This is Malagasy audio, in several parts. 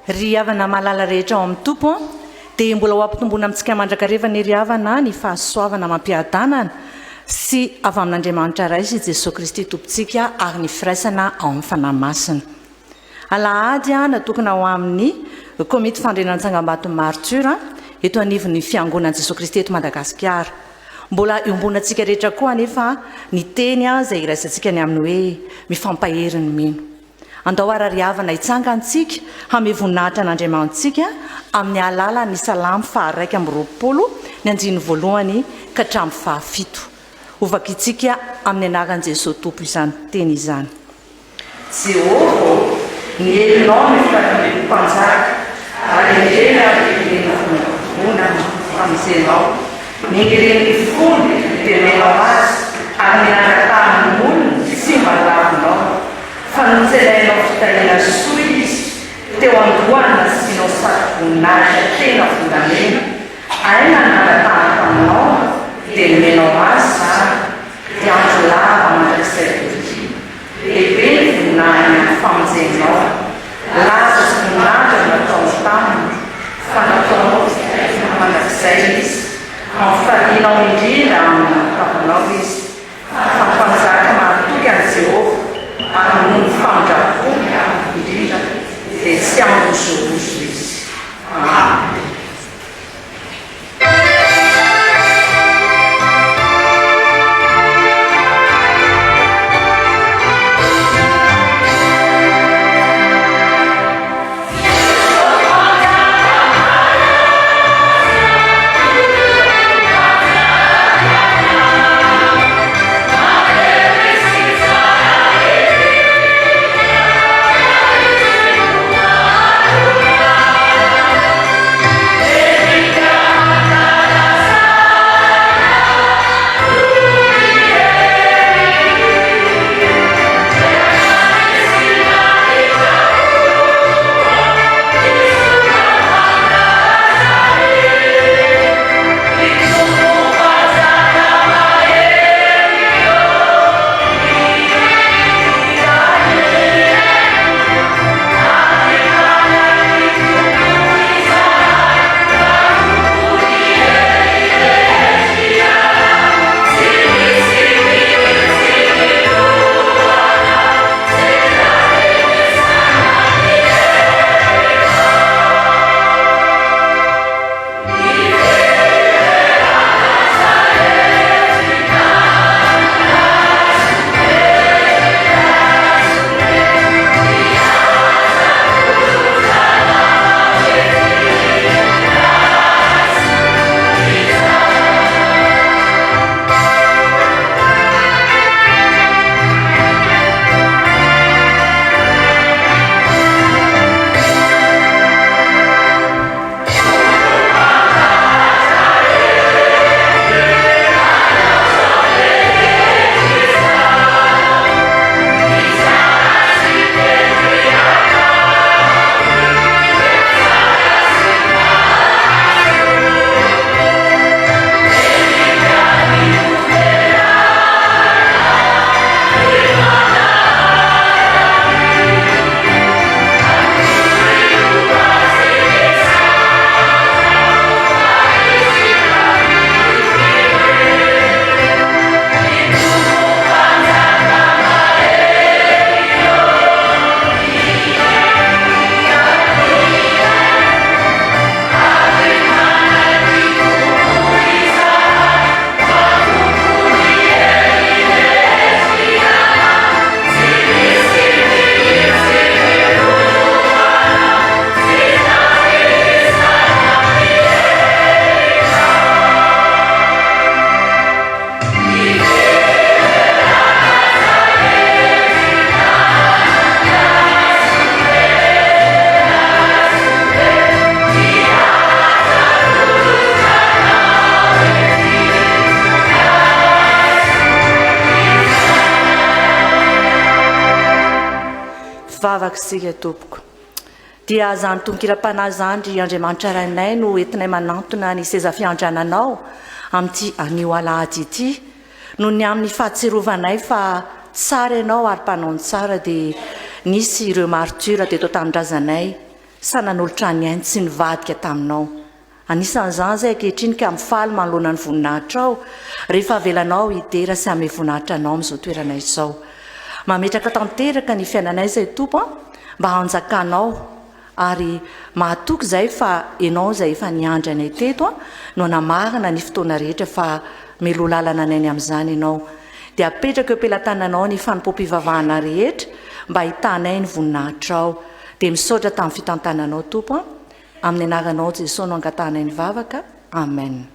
Ry havana malala rehetra ao amin'ny Tompo an, dia mbola ho ampitomboina amintsika mandrakariva anie ry havana ny fahasoavana amam-piadanana sy avy amin'Andriamanitra Ray sy Jesoa Kristy Tompontsika ary ny firaisana ao amin'ny Fanahy Masina. Alahady natokana ho amin'ny Komity Fandrindrana Tsangambaton'ny Martiora eto anivon'ny Fiangonan'i Jesoa Kristy eto Madagasikara. Mbola iombonantsika rehetra koa anefa ny teny izay iraisantsika ny amin'ny hoe mifampahery ny mino. Andao harariavana hitsangantsika hamehy voninahitra an'Andriamanitsika amin'ny alalan'ny Salamo faha-21 ny andininy voalohany ka hatramin'ny fahafito. Hovakintsika amin'ny anaran'i Jesoa Tompo izany teny izany. Jehovah ô, ny herinao no efa nomeko mpanjaka, ary endrey ary ireny vonovonoana ny famonjenao. Ny irin'ny fony dia nomenao azy, ary ny nangatahan'ny molony tsy mba nolavinao. Fa notsenainao fitahiana soa izy, teo an-dohany nasianao satroboninahitra tena volamena. Aina ny nangatahany taminao, dia nomenao azy izany, dia andro lava mandrakizay doria. Lehibe ny voninahiny amin'ny famonjenao. Laza sy voninahitra no nataonao taminy, fa nataonao fitahiana mandrakizay izy. Ampifalianao indrindra amin'ny nataonao izy. Fa mpanjaka mahatoky an'i Jehovah, ary noho ny famindram-pony indrindra, dia tsy hangozohozo izy. Amen. Vavaka isika tompoko. Dia izany tononkiram-panahy izany ry Andriamanitra Rainay no entinay manantona ny seza fiandriananao amin'ity anio alahady ity. Noho ny amin'ny fahatsiarovanay fa tsara Ianao ary mpanao ny tsara dia nisy ireo martyrs teto an-tanindrazanay. Sa nanolotra ny ainy tsy nivadika taminao. Anisan'izany izay ankehitriny ka mifaly manoloana ny voninahitrao rehefa avelanao hidera sy hanome voninahitra anao amin'izao toerana izao. Mametraka tanteraka ny fiainanay izay Tompo a, mba hanjakanao ary mahatoky izay fa Ianao izay efa niandry anay teto no hanamarina ny fotoana rehetra fa mialoha lalana anay ny amin'izany Ianao. Dia apetrako eo am-pelatananao ny fanompoam-pivavahana rehetra mba hahitanay ny voninahitrao. Dia misaotra tamin'ny fitantananao Tompo a. Amin'ny anaranao Jesoa no angatahanay ny vavaka. Amen.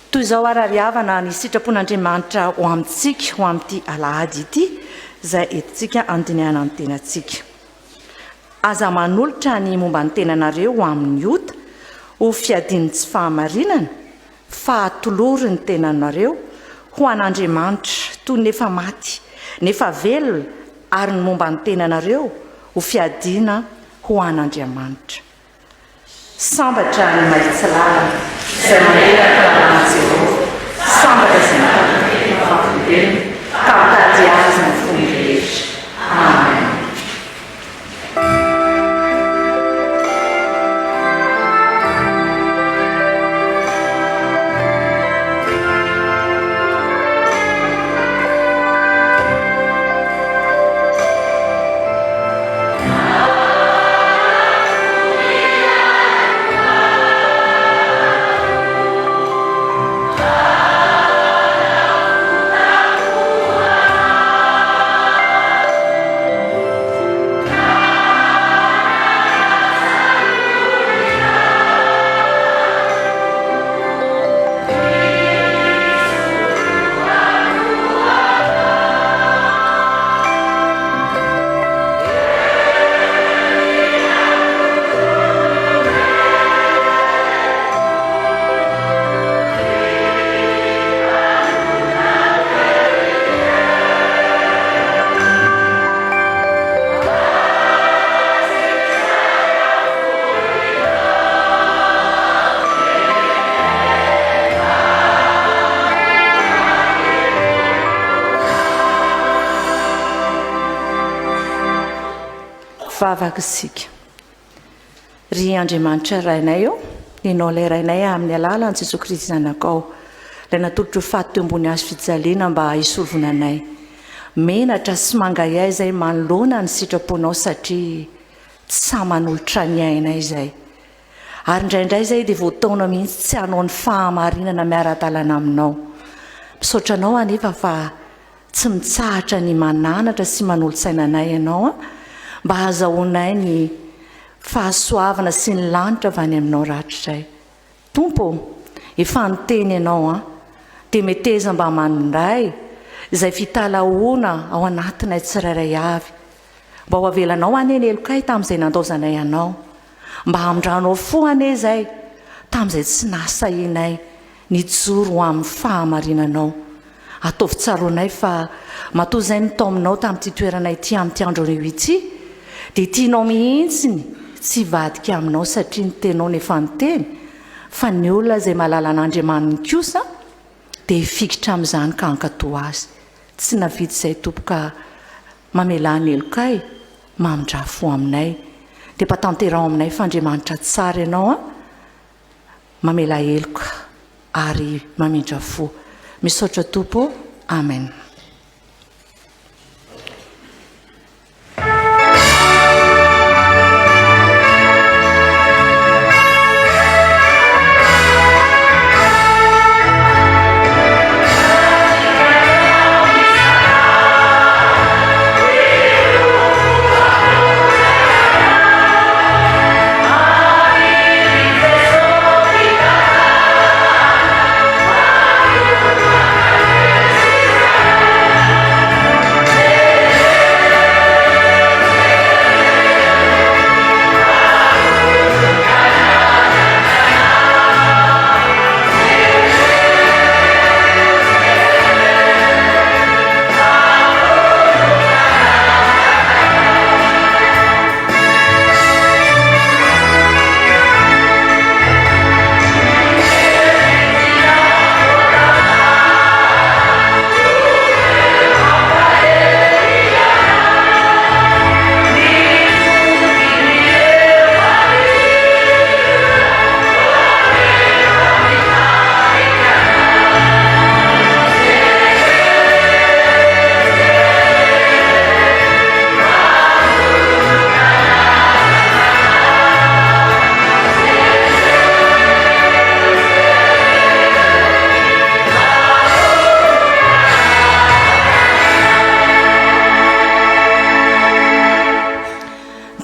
Toy izao ary ry havana ny sitrapon'Andriamanitra ho amintsika ho amin'ity alahady ity izay entintsika handinihana ny tenantsika. Aza manolotra ny momba ny tenanareo ho amin'ny ota, ho fiadian'ny tsy fahamarinana, fa atolory ny tenanareo ho an'Andriamanitra toy ny efa maty, nefa velona, ary ny momba ny tenanareo ho fiadiana ho an'Andriamanitra. Sambatra ny mahitsy lalana, izay mandeha araka ny lalàn'i Jehovah. Sambatra izay mitady ny vavolombelona, ka mitady azy amin'ny fony rehetra. Amen. Vavaka isika. Ry Andriamanitra Rainay ô, Ianao ilay Rainay amin'ny alalan'i Jesoa Kristy Zanakao, ilay natolotro faty teo ambony hazo fijaliana mba hisorovona anay. Menatra sy mangahiahy izay manoloana ny sitraponao satria tsy sahy manolotra ny ainay izay. Ary indraindray izay dia voataona mihitsy tsy hanao ny fahamarinana miara-dalana aminao. Misaotra anao anefa fa tsy mitsahatra ny mananatra sy manolo-tsaina anay ianao mba hahazahoanay ny fahasoavana sy ny lanitra avy any aminao rahatrizay. Tompo ô, efa niteny ianao an, dia meteza mba mandray izay fitalahoana ao anatinay tsirairay avy. Mba ho avelanao anie ny helokay tamin'izay nandaozanay anao. Mba hamindranao fo anie izay tamin'izay tsy nahasahianay nijoro ho amin'ny fahamarinanao. Ataovy tsaroanay fa matoa izay notaominao tamin'ity toerana ity amin'ity andro anio ity dia tianao mihitsy ny tsy hivadika aminao satria ny tenao no efa niteny fa ny olona izay mahalala an'Andriamaniny kosa dia hifikitra amin'izany ka hankatò azy. Tsy nahavita izay Tompo ka mamelà ny helokay. Mamindrà fo aminay. Dia mba tanteraho aminay fa Andriamanitra tsara Ianao an! Mamela heloka ary mamindra fo. Misaotra Tompo ô. Amen.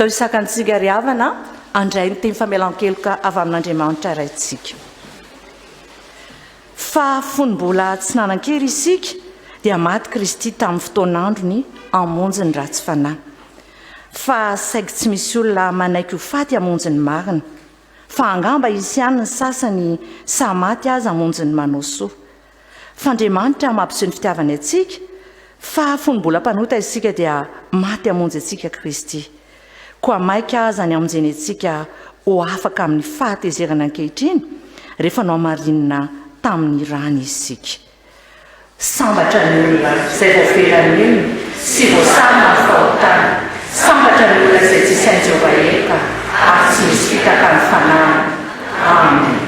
Ndao hisaka antsika ry havana handray ny teny famelan-keloka avy amin'Andriamanitra Raintsika. Fa fony mbola tsy nanan-kery isika, dia maty Kristy tamin'ny fotoan'androny hamonjy ny ratsy fanahy. Fa saiky tsy misy olona manaiky ho faty hamonjy ny marina. Fa angamba hisy ihany ny sasany sahy maty aza hamonjy ny manao soa. Fa Andriamanitra mampiseho ny fitiavany antsika, fa fony mbola mpanota isika dia maty hamonjy antsika Kristy. Koa maika aza ny hamonjeny antsika ho afaka amin'ny fahatezerana ankehitriny, rehefa nohamarinina tamin'ny rany isika. Sambatra ny olona izay voavela ny helony sy voasarona ny fahotany. Sambatra ny olona izay tsy isain'i Jehovah heloka ary tsy misy fitaka ny fanahiny. Amen.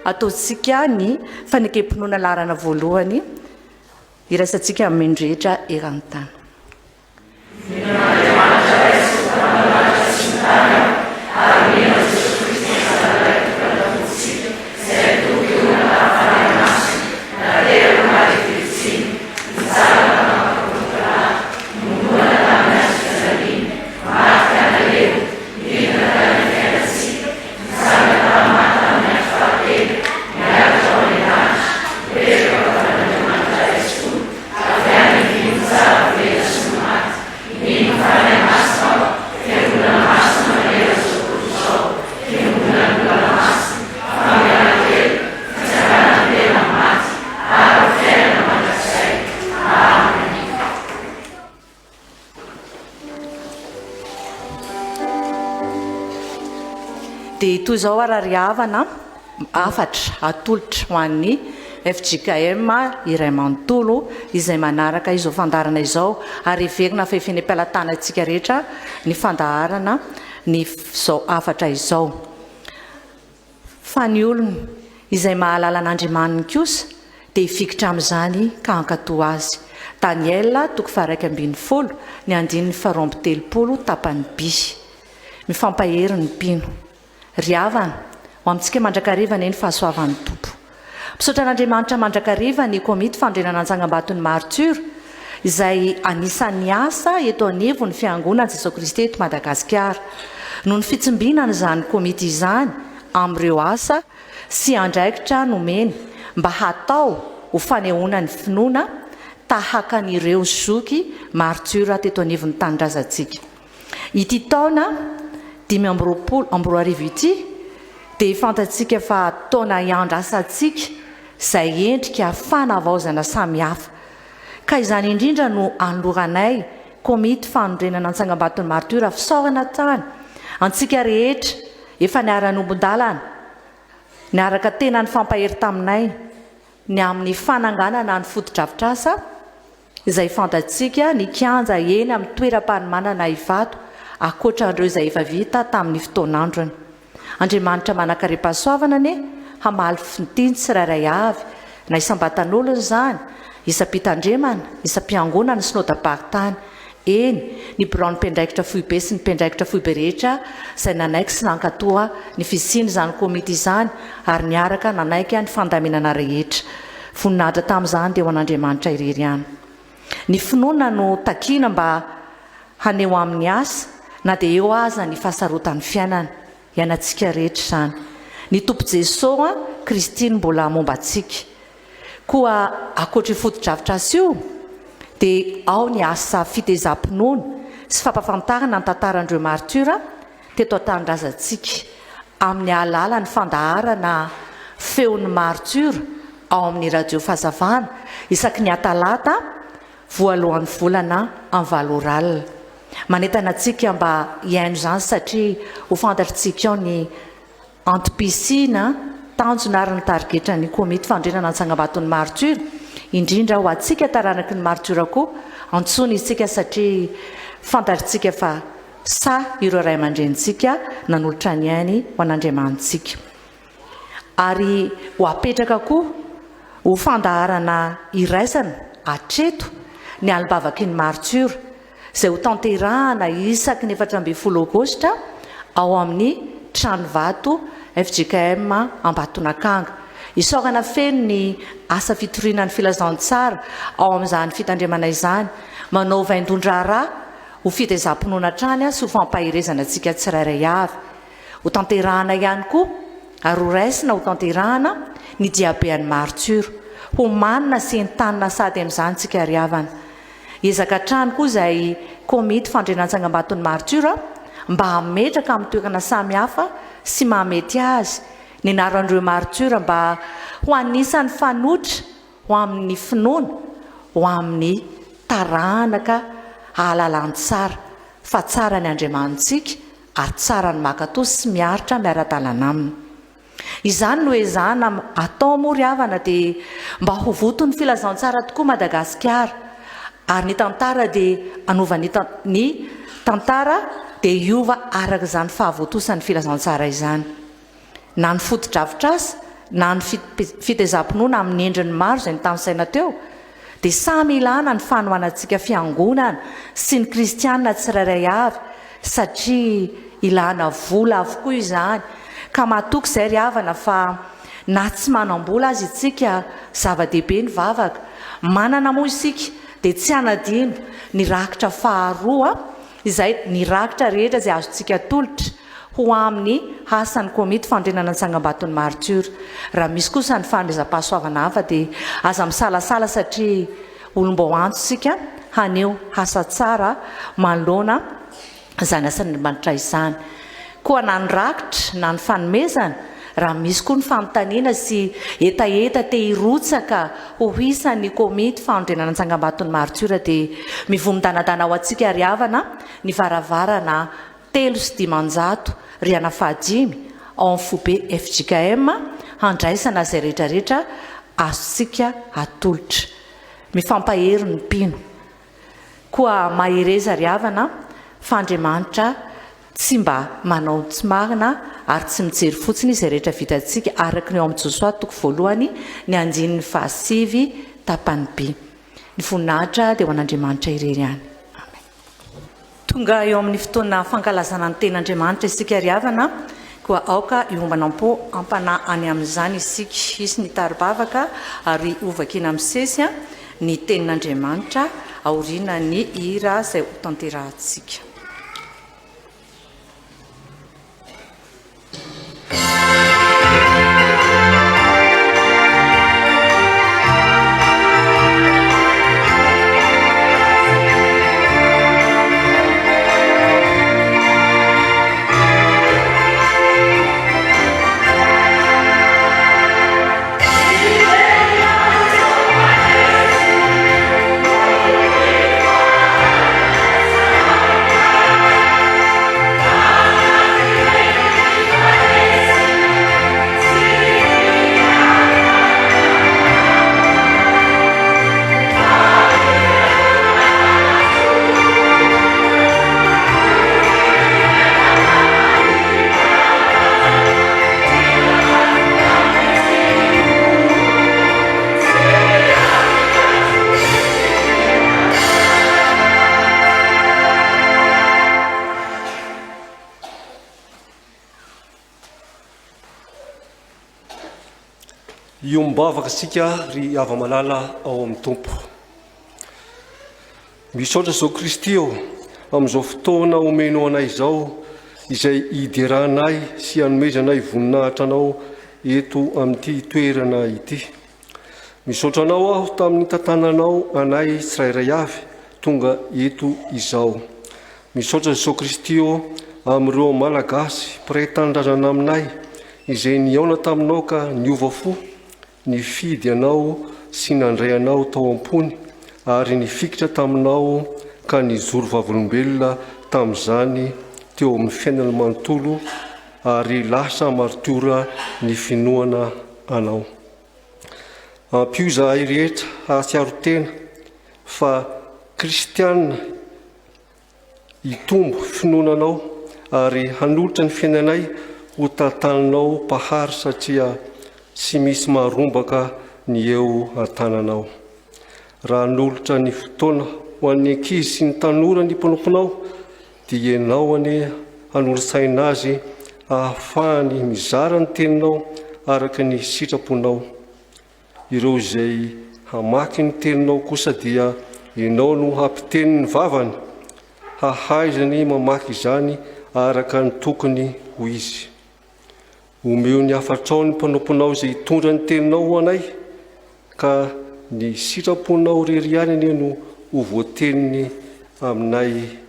Ataontsika ny fanekem-pinoana laharana voalohany iraisantsika amin'ny mino rehetra eran-tany. Mino an'Andriamanitra Ray sy Tompon'ny lanitra sy ny tany aho, ary mino an'i Jesoa Kristy Zanany Tokana Tompontsika, izay nitoky olona tamin'ny Fanahy Masina, nateraka Maria Virjiny, nijaly tamin'ny fampitolona, nohomboana tamin'ny hazo fijaliana, maty ka nalevina, nidina tany amin'ny fiainantsika, nitsangana tamin'ny maty tamin'ny andro fahatelo, niakatra ho any an-danitra, mipetraka eo ankavanan'Andriamanitra Ray sy Tompo, Avy any ny tsara velona sy ny maty. Mino ny Fanahy Masina aho, Fiangonana masina manerana izao tontolo izao, Fiangonan'ny olona masina, famelan-keloka, fitsanganan'ny tena amin'ny maty, ary ny fiainana mandrakizay. Amen. Dia toy izao ary ry havana, hafatra atolotra ho an'ny fjkm iray manontolo izay manaraka izao fandaharana izao ary heverina fa efa eny am-pelatanantsika rehetra ny fandaharana ny izao hafatra izao. Fa ny olona izay mahalala an'Andriamaniny kosa dia hifikitra amin'izany ka hankatò azy. Daniela toko faha-11, ny andininy faha-32 tapany by. Mifampahery ny mpino. Ry havana, ho amintsika mandrakariva anie ny fahasoavan'ny Tompo. Misaotra an'Andriamanitra mandrakariva ny Komity Fanorenana Antsangambaton'ny Martyrs izay anisan'ny asa eto anivon'ny Fiangonan'i Jesoa Kristy eto Madagasikara. Noho ny fitsimbinana izany komity izany amin'ireo asa sy andraikitra nomeny mba hatao ho fanehoana ny finoana tahaka an'ireo zoky martyrs teto anivon'ny tanindrazantsika. Ity taona 2025 ity dia fantatsika fa taona iandrasantsika izay endrika fanavaozana samihafa. Ka izany indrindra no anoloranay Komity Fanorenana Antsangambaton'ny Martiora fisaorana hatrany antsika rehetra. efa niara-niombon-dalana, niaraka tena nifampahery taminay ny amin'ny fananganana ny fotodrafitrasa izay fantatsika ny kianja eny amin'ny toeram-panomanana Ivato ankoatra an'ireo izay efa vita tamin'ny fotoan'androny. Andriamanitra manankarem-pahasoavana anie hamaly fitia ny tsirairay avy, na isam-batan'olona izany, isam-pitandremana, isam-piangonana, synodam-paritany, eny, ny biraon'ny mpiandraikitra foibe sy ny mpiandraikitra foibe rehetra izay nanaiky sy nankatoa ny fisian'izany komity izany ary niaraka nanaiky ny fandaminana rehetra. Voninahitra tamin'izany dia ho an'Andriamanitra irery ihany. Ny finoana no takiana mba haneho amin'ny asa na dia eo aza ny fahasarotan'ny fiainana. Iainantsika rehetra izany. Ny Tompo Jesoa Kristy no mbola momba antsika. Koa ankoatr'io fotodrafitrasa io dia ao ny asa fitezam-pinoana sy fampahafantarana ny tantaran'ireo martiora teto an-tanindrazantsika amin'ny alalan'ny fandaharana Feon'ny Martiora ao amin'ny Radio Fahazavana isaky ny atalata voalohan'ny volana amin'ny valo ora alina. Manentana antsika mba hihaino izany satria ho fantatr'tsika ao ny antom-pisiana, tanjona ary ny tarigetran'ny Komity Fanorenana ny Tsangambaton'ny Martiora, indrindra ho antsika taranaky ny martiora koa, antsoina isika satria fantatr'tsika fa sahy ireo ray aman-drenintsika nanolotra ny ainy ho an'Andriamanitsika. Ary ho apetraka koa ho fandaharana iraisana hatreto ny alim-bavaky ny martiora, izay ho tanterahana isaky ny 14 aogositra ao amin'ny Tranovato fjkm Ambatonakanga. Isaorana feno ny asa fitoriana ny filazantsara ao amin'izany fitandremana izany, manao vaindohan-draharaha ho fitaizam-pinoana hatrany sy ho fampaherezana antsika tsirairay avy. Ho tanterahana ihany koa ary ho raisina ho tanterahana ny diabean'ny martiora. Homanina sy entanina sady amin'izany isika ry havana. Hiezaka hatrany koa izay komity fandrenan-tsangambaton'ny martiora mba hametraka amin'ny toerana samihafa sy mahamety azy ny anaran'ireo martiora mba ho anisan'ny fanoitra ho amin'ny finoana, ho amin'ny taranaka hahalalany tsara fa tsara ny Andriamanitsika ary tsara ny mankatò sy miaritra miara-dalana aminy. Izany no ezahana atao moa ry havana dia mba ho voton'ny filazantsara tokoa Madagasikara ary ny tantara dia hanova ny ny tantara dia hiova araka izany fahavotosan'ny filazantsara izany. Na ny fotodrafitrasa na ny fitezam-pinoana amin'ny endriny maro izay notanisaina teo dia samy ilana ny fanohanantsika fiangonana sy ny kristiana tsirairay avy satria ilana vola avokoa izany ka matoky izay ry havana fa na tsy manam-bola aza isika zava-dehibe ny vavaka manana moa isika dia tsy hanadino ny rakitra faharoa izay ny rakitra rehetra izay azontsika atolotra ho amin'ny asan'ny komity fanorenana ny tsangambaton'ny martiora. Raha misy kosa ny fanomezam-pahasoavana hafa dia aza misalasala satria olom-bao antso isika haneho asa tsara manoloana izany asan'Andriamanitra izany. Koa na ny rakitra na ny fanomezana, raha misy koa ny fanontaniana sy hetaheta te hirotsaka ho isan'ny komity fanorenana ny tsangambaton'ny martiora dia mivomin-danadana ho antsika ry havana ny varavarana 503, rihana fahadimy, ao amin'ny foibe fjkm, handraisana izay rehetrarehetra azontsika atolotra. Mifampahery ny mpino. Koa mahereza ry havana fa Andriamanitra tsy mba manao ny tsy marina ary tsy mijery fotsiny izay rehetra vitantsika araka ny ao amin'ny Josoa toko voalohany ny andininy fahasivy tapany B. Ny voninahitra dia ho an'Andriamanitra irery ihany. Amen. Tonga eo amin'ny fotoana fankalazana ny Tenin'Andriamanitra isika ry havana, koa aoka hiombana am-po am-panahy any amin'izany isika. Hisy ny tari-bavaka ary hovakiana misesy ny Tenin'Andriamanitra aorianan'ny hira izay hotanterahantsika. Hiombavaka isika ry hava-malala ao amin'ny Tompo. Misaotra Jesoa Kristy ô, amin'izao fotoana omenao anay izao, izay hideranay sy hanomezanay voninahitra Anao eto amin'ity toerana ity. Misaotra Anao aho tamin'ny nitantananao anay tsirairay avy tonga eto izao. Misaotra Jesoa Kristy ô amin'ireo Malagasy mpiray tanindrazana aminay izay nihaona taminao ka niova fo, nifidy Anao sy nandray Anao tao am-pony ary nifikitra taminao ka nijoro vavolombelona tamin'izany teo amin'ny fiainany manontolo ary lasa martiora ny finoana Anao. Ampio izahay rehetra hahatsiaro tena fa kristiana hitombo finoana Anao ary hanolotra ny fiainanay ho tantaninao Mpahary satria tsy misy maharombaka ny eo an-tananao. Raha hanolotra ny fotoana ho an'ny ankizy sy ny tanora ny mpanomponao dia Ianao anie hanolo-tsaina azy hahafahany mizara ny teninao araka ny sitraponao. Ireo izay hamaky ny teninao kosa dia Ianao no hampiteny ny vavany, hahaizany mamaky izany araka ny tokony ho izy. Omeo ny hafatrao ny mpanomponao izay hitondra ny teninao ho anay, ka ny sitraponao irery ihany anie no ho voateniny aminay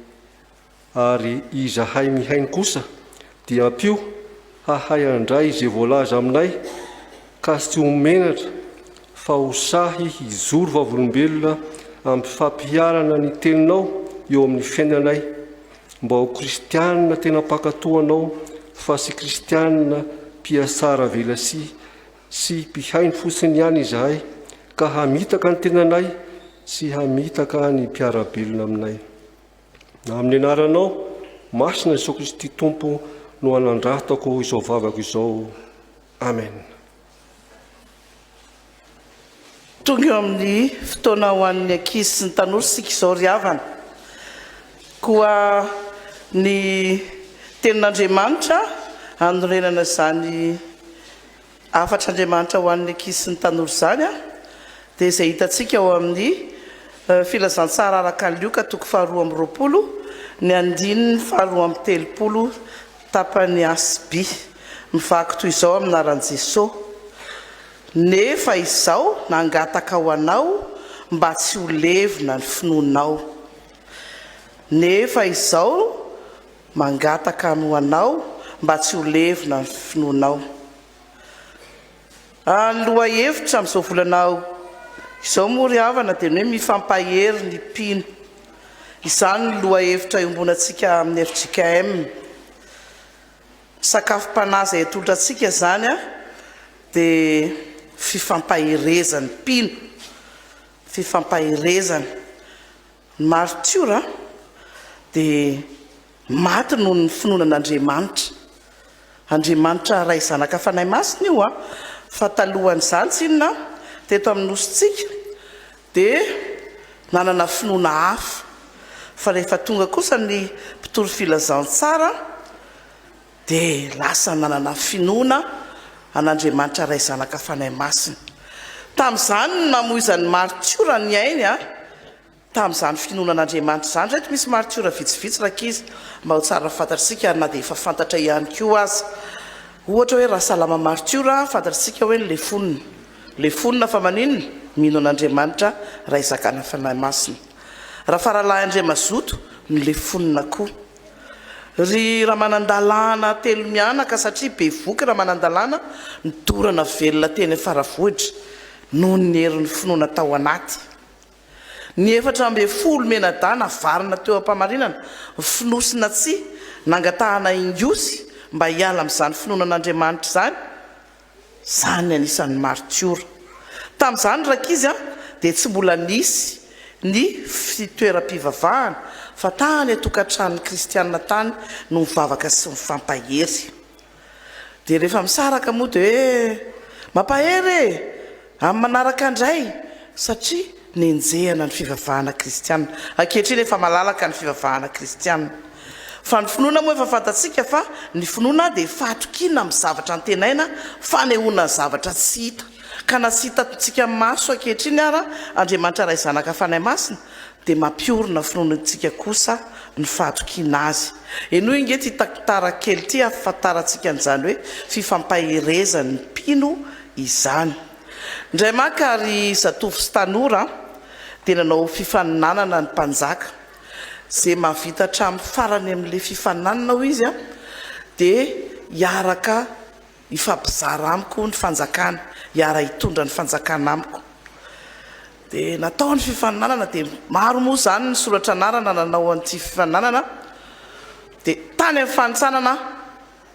Ary izahay mihaino kosa dia ampio hahay handray izay voalaza aminay ka tsy ho menatra fa ho sahy hijoro vavolombelona amin'ny fampiharana ny teninao eo amin'ny fiainanay mba ho kristianina tena mpankatò anao fa tsy kristianina mpihatsara velatsihy sy mpihaino fotsiny ihany izahay ka hamitaka ny tenanay sy hamitaka ny mpiara-belona aminay. Amin'ny anaranao masina Jesoa Kristy Tompo no anandratako izao vavako izao. Amen. Tonga eo amin'ny fotoana ho an'ny ankizy sy ny tanora isika izao ry havana. Koa ny tenin'Andriamanitra hanorenana izany Hafatr'Andriamanitra ho an'ny ankizy sy ny tanora izany dia izay hitantsika ao amin'ny Filazantsara araka an'i Lioka toko faharoa amby roapolo, ny andininy faharoa amby telopolo tapany A sy B. Mivaky toy izao amin'ny anaran'i Jesoa, Nefa izaho nangataka ho anao mba tsy ho levona ny finoanao. Nefa izaho Mangataka ho anao mba tsy ho levona ny finoanao. A Ny lohahevitra amin'izao volana izao moa ry havana dia ny hoe mifampahery ny mpino. Izany no lohahevitra iombonantsika amin'ny fjkm. Sakafom-panahy izay atolotra antsika izany dia fifampaherezan'ny mpino. Fifampaherezana. Ny maritiora dia maty noho ny finoana an'Andriamanitra. Andriamanitra Ray Zanaka Fanahy Masina io an! Fa talohan'izany tsinona teto amin'ny nosintsika dia nanana finoana hafa. Fa rehefa tonga kosa ny mpitory filazantsara dia lasa nanana finoana an'Andriamanitra Ray Zanaka Fanahy Masina. Tamin'izany no namoizan'ny maritiora ny ainy an! Tamin'izany finoana an'Andriamanitra izany, ireto misy maritiora vitsivitsy rankizy mba ho tsara fantatr'isika ary na dia efa fantatra ihany koa aza. Ohatra hoe Rasalama maritiora, fantatr'isika hoe nilefonina. Lefonina fa maninona? Mino an'Andriamanitra Ray Zakana Fanahy Masina. Rafaralahy Andriamazoto, nilefonina koa. Ry Ramanandalana telo mianaka satria bevoky Ramanandalana, nidorana velona teny Faravohitra noho ny herin'ny finoana tao anaty. Ny 14 menadahy navarina teo am-pamarinana, fonosina tsihy, nangatahana ingosy mba hiala amin'izany finoana an'Andriamanitra izany, izany anisan'ny martiora. Tamin'izany rankizy an, dia tsy mbola nisy ny fitoeram-pivavahana fa tany an-tokantranon'ny kristiana tany no mivavaka sy mifampahery. Dia rehefa misaraka moa dia hoe mampahery e! Amin'ny manaraka indray satria nenjehana ny fivavahana kristiana. Ankehitriny efa malalaka ny fivavahana kristiana. Fa ny finoana moa efa fantatsika fa ny finoana dia fahatokiana amin'ny zavatra antenaina, fanehoana ny zavatra tsy hita. Ka na tsy hitantsika maso ankehitriny ara Andriamanitra Ray Zanaka Fanahy Masina dia mampiorina finoantsika kosa ny fahatokiana Azy. Henoy ange ity tantara kely ity hahafantarantsika an'izany hoe fifampaherezan'ny mpino izany. Indray maka ry zatovo sy tanora dia nanao fifaninanana ny mpanjaka. Izay mahavita hatramin'ny farany amin'ilay fifaninanana hoy izy dia hiaraka hifampizara amiko ny fanjakana, hiara-hitondra ny fanjakana amiko. Dia natao ny fifaninanana dia maro moa izany ny soratra anarana nanao an'ity fifaninanana. Dia tany amin'ny fanintsanana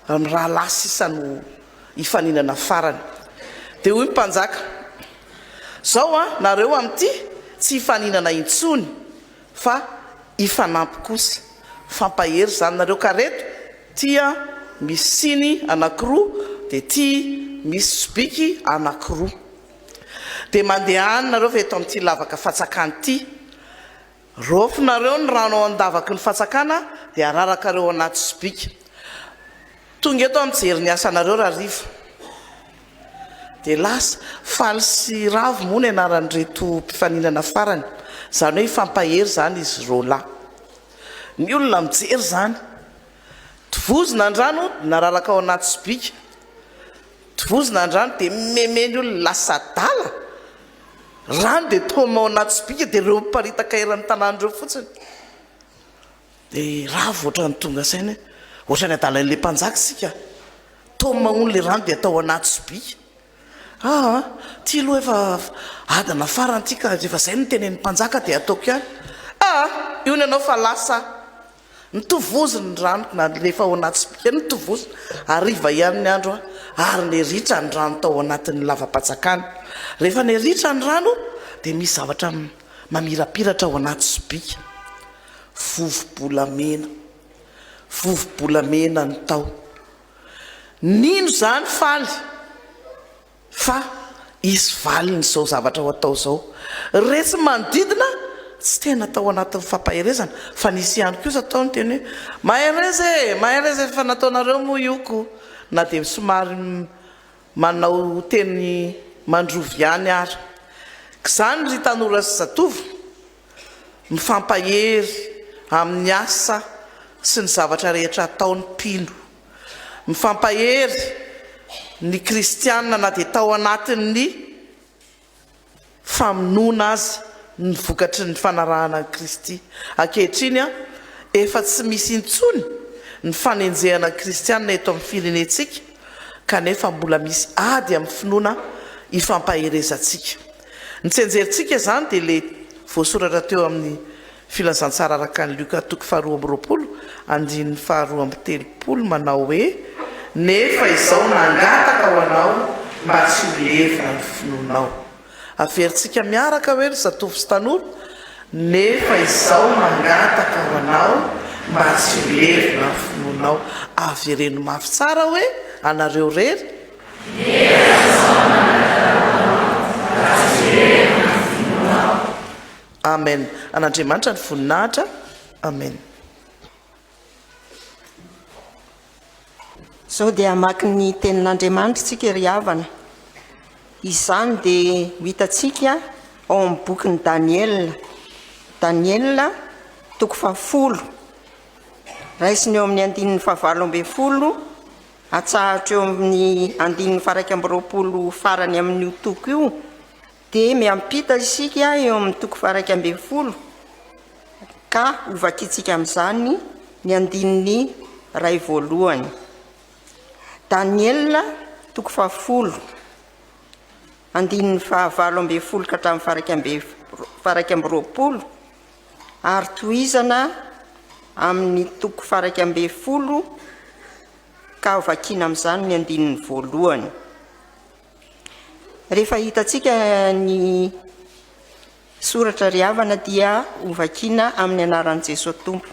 ny rahalahy sisa no hifaninana farany. Dia hoy ny mpanjaka, Zao an, nareo amin'ity tsy hifaninana intsony fa hifanampy kosa. Mifampahery izany nareo ka reto, ty an misy siny anakiroa dia ty misy sobiky anakiroa. Dia mandeha any nareo fa eto amin'ity lavaka fatsakana ity. Raofinareo ny rano ao an-davaky ny fatsakana dia ararakareo ao anaty sobika. Tonga eto aho mijery ny asanareo rahariva. Dia lasa. Faly sy Ravo moa ny anaran'ireto mpifaninana farany. Izany hoe hifampahery izany izy roalahy. Ny olona mijery izany. Tovozina ny rano nararaka ao anaty sobika. Tovozina ny rano dia mimeme ny olona. Lasa adala. Rano dia toma ao anaty sobika dia ireo miparitaka eran'ny tanàna ireo fotsiny. Dia ravo ohatran'ny tonga saina hoe ohatran'ny adalan'ilay mpanjaka isika. Toma hono ilay rano dia atao anaty sobika. Aa, ity aloha efa adina farany ity ka rehefa izay no tenenin'ny mpanjaka dia ataoko ihany. Aa, io ny anao fa lasa aho. Notovoziny ny rano nalefa ao anaty sobika, notovoziny. Hariva ihany ny andro ary neritra ny rano tao anatin'ny lava-panjakana. Rehefa neritra ny rano dia misy zavatra mamirapiratra ao anaty sobika. Vovo-bolamena. Vovo-bolamena ny tao. Nino izany Faly. Fa hisy valiny izao zavatra ho atao izao. Resy manodidina tsy tena tao anatin'ny fampaherezana fa nisy ihany kosa tao niteny hoe mahereza e! mahereza efa nataonareo moa io ko! na dia somary manao teny mandrovy ihany ara. K'izany ry tanora sy zatovo, mifampahery amin'ny asa sy ny zavatra rehetra atao ny mpino. Mifampahery ny kristiana na dia tao anatin'ny famonoana aza ny vokatry ny fanarahana an'i Kristy. Ankehitriny, efa tsy misy intsony ny fanenjehana ny kristiana eto amin'ny firenentsika, kanefa mbola misy ady amin'ny finoana ifampaherezantsika. Ny tsianjerintsika izany dia ilay voasoratra teo amin'ny Filazantsara araka an'i Lioka toko faharoa amby roapolo andininy faharoa amby telopolo manao hoe, Nefa izao nangataka ho anao mba tsy ho levona ny finoanao. Averintsika miaraka hoe ry zatovo sy tanora, Nefa izao mangataka ho anao mba tsy ho levona ny finoanao. Avereno mafy tsara hoe, anareo irery. Nefa izao mangataka ho anao mba tsy ho levona ny finoanao. Amen. An'Andriamanitra ny voninahitra. Amen. Izao dia hamaky ny tenin'Andriamanitra isika ry havana. Izany dia ho hitantsika ao amin'ny bokin'i Daniela. Daniela toko fahafolo. Raisina eo amin'ny andininy fahavalo ambin'ny folo, atsahatra eo amin'ny andininy faha-iraika amby roapolo farany amin'io toko io. Dia miampita isika eo amin'ny toko faha-11 ka hovakintsika amin'izany ny andininy iray voalohany. Daniela toko fahafolo, andininy fahavalo ambin'ny folo ka hatramin'ny faha-iraika amby roapolo ary tohizana amin'ny toko faha-11 ka hovakina amin'izany ny andininy voalohany. Rehefa hitantsika ny soratra ry havana dia hovakiana amin'ny anaran'i Jesoa Tompo.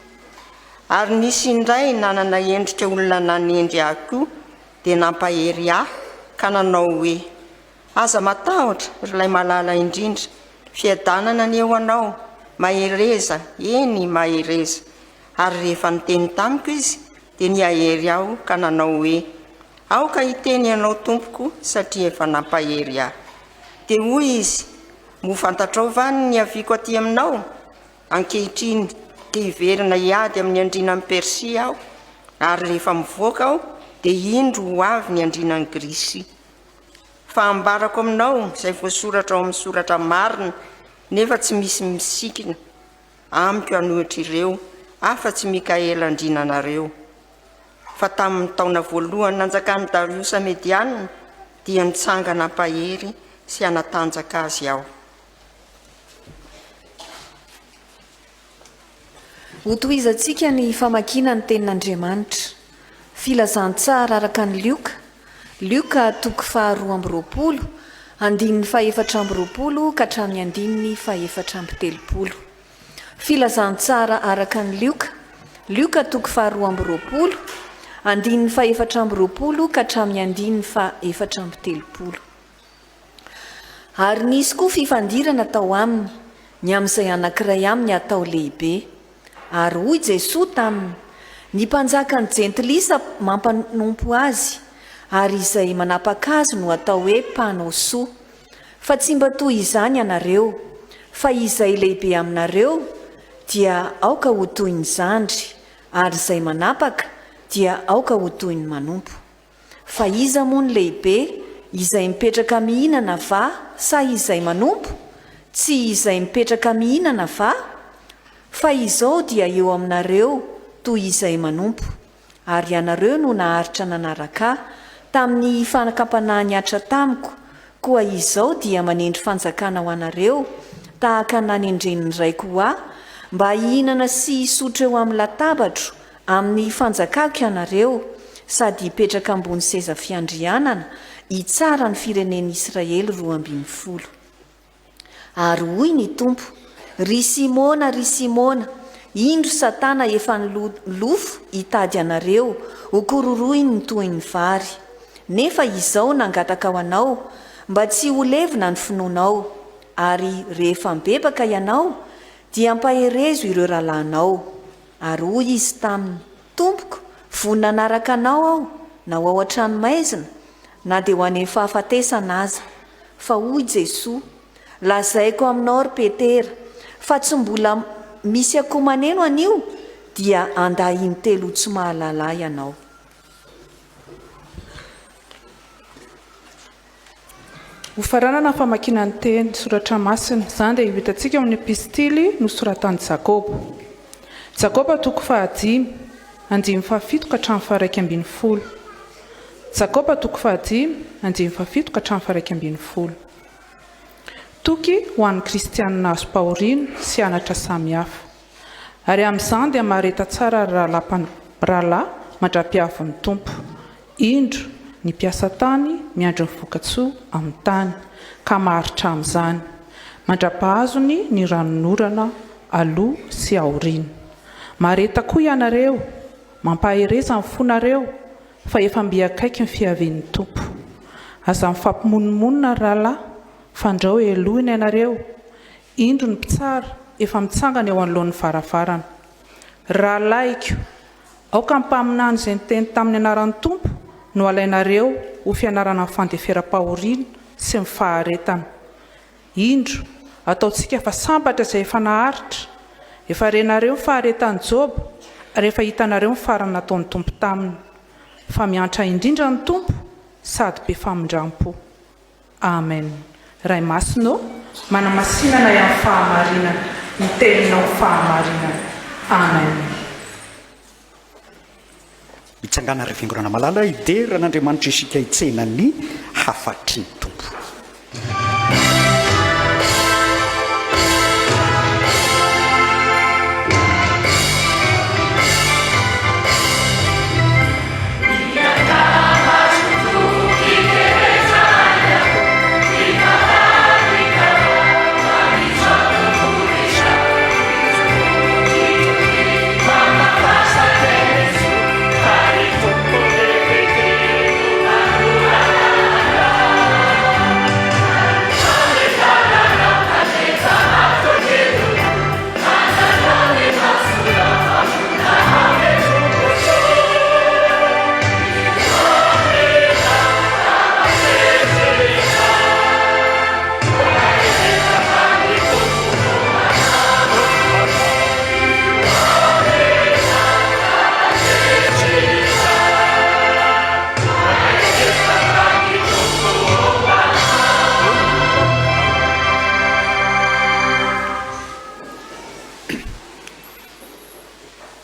Ary nisy indray nanana endrika olona nanendry ahy koa dia nampahery ahy ka nanao hoe, Aza matahotra, ry ilay malala indrindra, fiadanana anie ho anao, mahereza, eny, mahereza. Ary rehefa niteny tamiko izy dia nihahery aho ka nanao hoe, Aoka hiteny ianao, tompoko, satria efa nampahery ahy. Dia hoy izy, Moa fantatrao va ny niaviako aty aminao? Ankehitriny te hiverina hiady amin'ny andrianan'i Persia aho, ary rehefa mivoaka aho, dia indro ho avy ny andrianan'i Grisia. Fa ambarako aminao izay voasoratra ao amin'ny soratra marina, nefa tsy misy misikina amiko hanohitra ireo, afa-tsy Mikaela andriananareo. Fa tamin'ny taona voalohany nanjakan'i Dariosa Mediana, dia nitsangana hampahery sy hanatanjaka azy aho. Hotohizantsika ny famakiana ny Tenin'Andriamanitra. Filazantsara araka an'i Lioka, Lioka toko faharoa amby roapolo, andininy fahefatra amby roapolo ka hatramin'ny andininy fahefatra amby telopolo. Filazantsara araka an'i Lioka, Lioka toko faharoa amby roapolo, andininy fahefatra amby roapolo ka hatramin'ny andininy fahefatra amby telopolo. Ary nisy koa fifandirana tao aminy, ny amin'izay anankiray aminy hatao lehibe. Ary hoy Jesoa taminy, Ny mpanjakan'ny jentilisa mampanompo azy, ary izay manapaka azy no atao hoe mpanao soa. Fa tsy mba toy izany ianareo, fa izay lehibe aminareo dia aoka ho toy ny zandry, ary izay manapaka dia aoka ho toy ny manompo. Fa iza moa no lehibe, izay mipetraka mihinana va sa izay manompo? Tsy izay mipetraka mihinana va? Fa izao dia eo aminareo toy izay manompo. Ary ianareo no naharitra nanaraka ahy, tamin'ny fanakam-panahy nihatra tamiko, koa izao dia manendry fanjakana ho anareo, tahaka ny nanendren'ny Raiko ho ahy, mba hihinana sy hisotro eo amin'ny latabatro Amin'ny fanjakako ianareo, sady hipetraka ambony seza fiandrianana, hitsara ny firenen'Israely 12. Ary hoy ny Tompo, Ry Simona, ry Simona, indro Satana efa nilofo hitady anareo hokororohiny toy ny vary. Nefa izao nangataka ho anao, mba tsy ho levona ny finoanao, ary rehefa mibebaka ianao, dia ampaherezo ireo rahalahinao. Ary hoy izy taminy, Tompoko, vonona hanaraka Anao aho, na ho ao an-tranomaizina, na dia ho any amin'ny fahafatesana aza. Fa hoy Jesoa, Lazaiko aminao, ry Petera, fa tsy mbola misy akoho maneno anio, dia handà intelo ho tsy mahalala Ahy ianao. Hofaranana ny famakiana ny teny, soratra masina. Izany dia hitantsika ao amin'ny epistily nosoratan'i Jakoba. Jakoba toko fahadimy, andininy fahafito ka hatramin'ny faha-iraika ambin'ny folo. Jakoba toko fahadimy, andininy fahafito ka hatramin'ny faha-iraika ambin'ny folo. Toky ho an'ny kristianina azom-pahoriana sy anatra samihafa. Ary amin'izany dia mahareta tsara ry rahalahy rahalahy mandra-piavin'ny Tompo. Indro, ny mpiasa tany miandry ny vokatsoa amin'ny tany, ka maharitra amin'izany, mandra-pahazony ny ranonorana aloha sy aoriana. Mahareta koa ianareo, mampahereza ny fonareo, fa efa mby akaiky ny fiavian'ny Tompo. Aza mifampimonomonona, ry rahalahy, fandrao helohina ianareo, Indro ny mpitsara efa mitsangana eo anoloan'ny varavarana. Ry rahalahiko, aoka ny mpaminany izay niteny tamin'ny anaran'ny Tompo no alainareo ho fianarana ny fandeferam-pahoriana sy ny faharetana. Indro, ataontsika fa sambatra izay efa naharitra. Efa renareo ny faharetan'i Joba, ary efa hitanareo ny farany nataon'ny Tompo taminy. Fa miantra indrindra ny Tompo sady be famindram-po. Amen Ray Masina ô, manamasina anay amin'ny fahamarinana, ny teninao fahamarinana. Amen. Mitsangàna ry Fiangonana malala hidera an'Andriamanitra isika hitsena ny hafatry ny Tompo.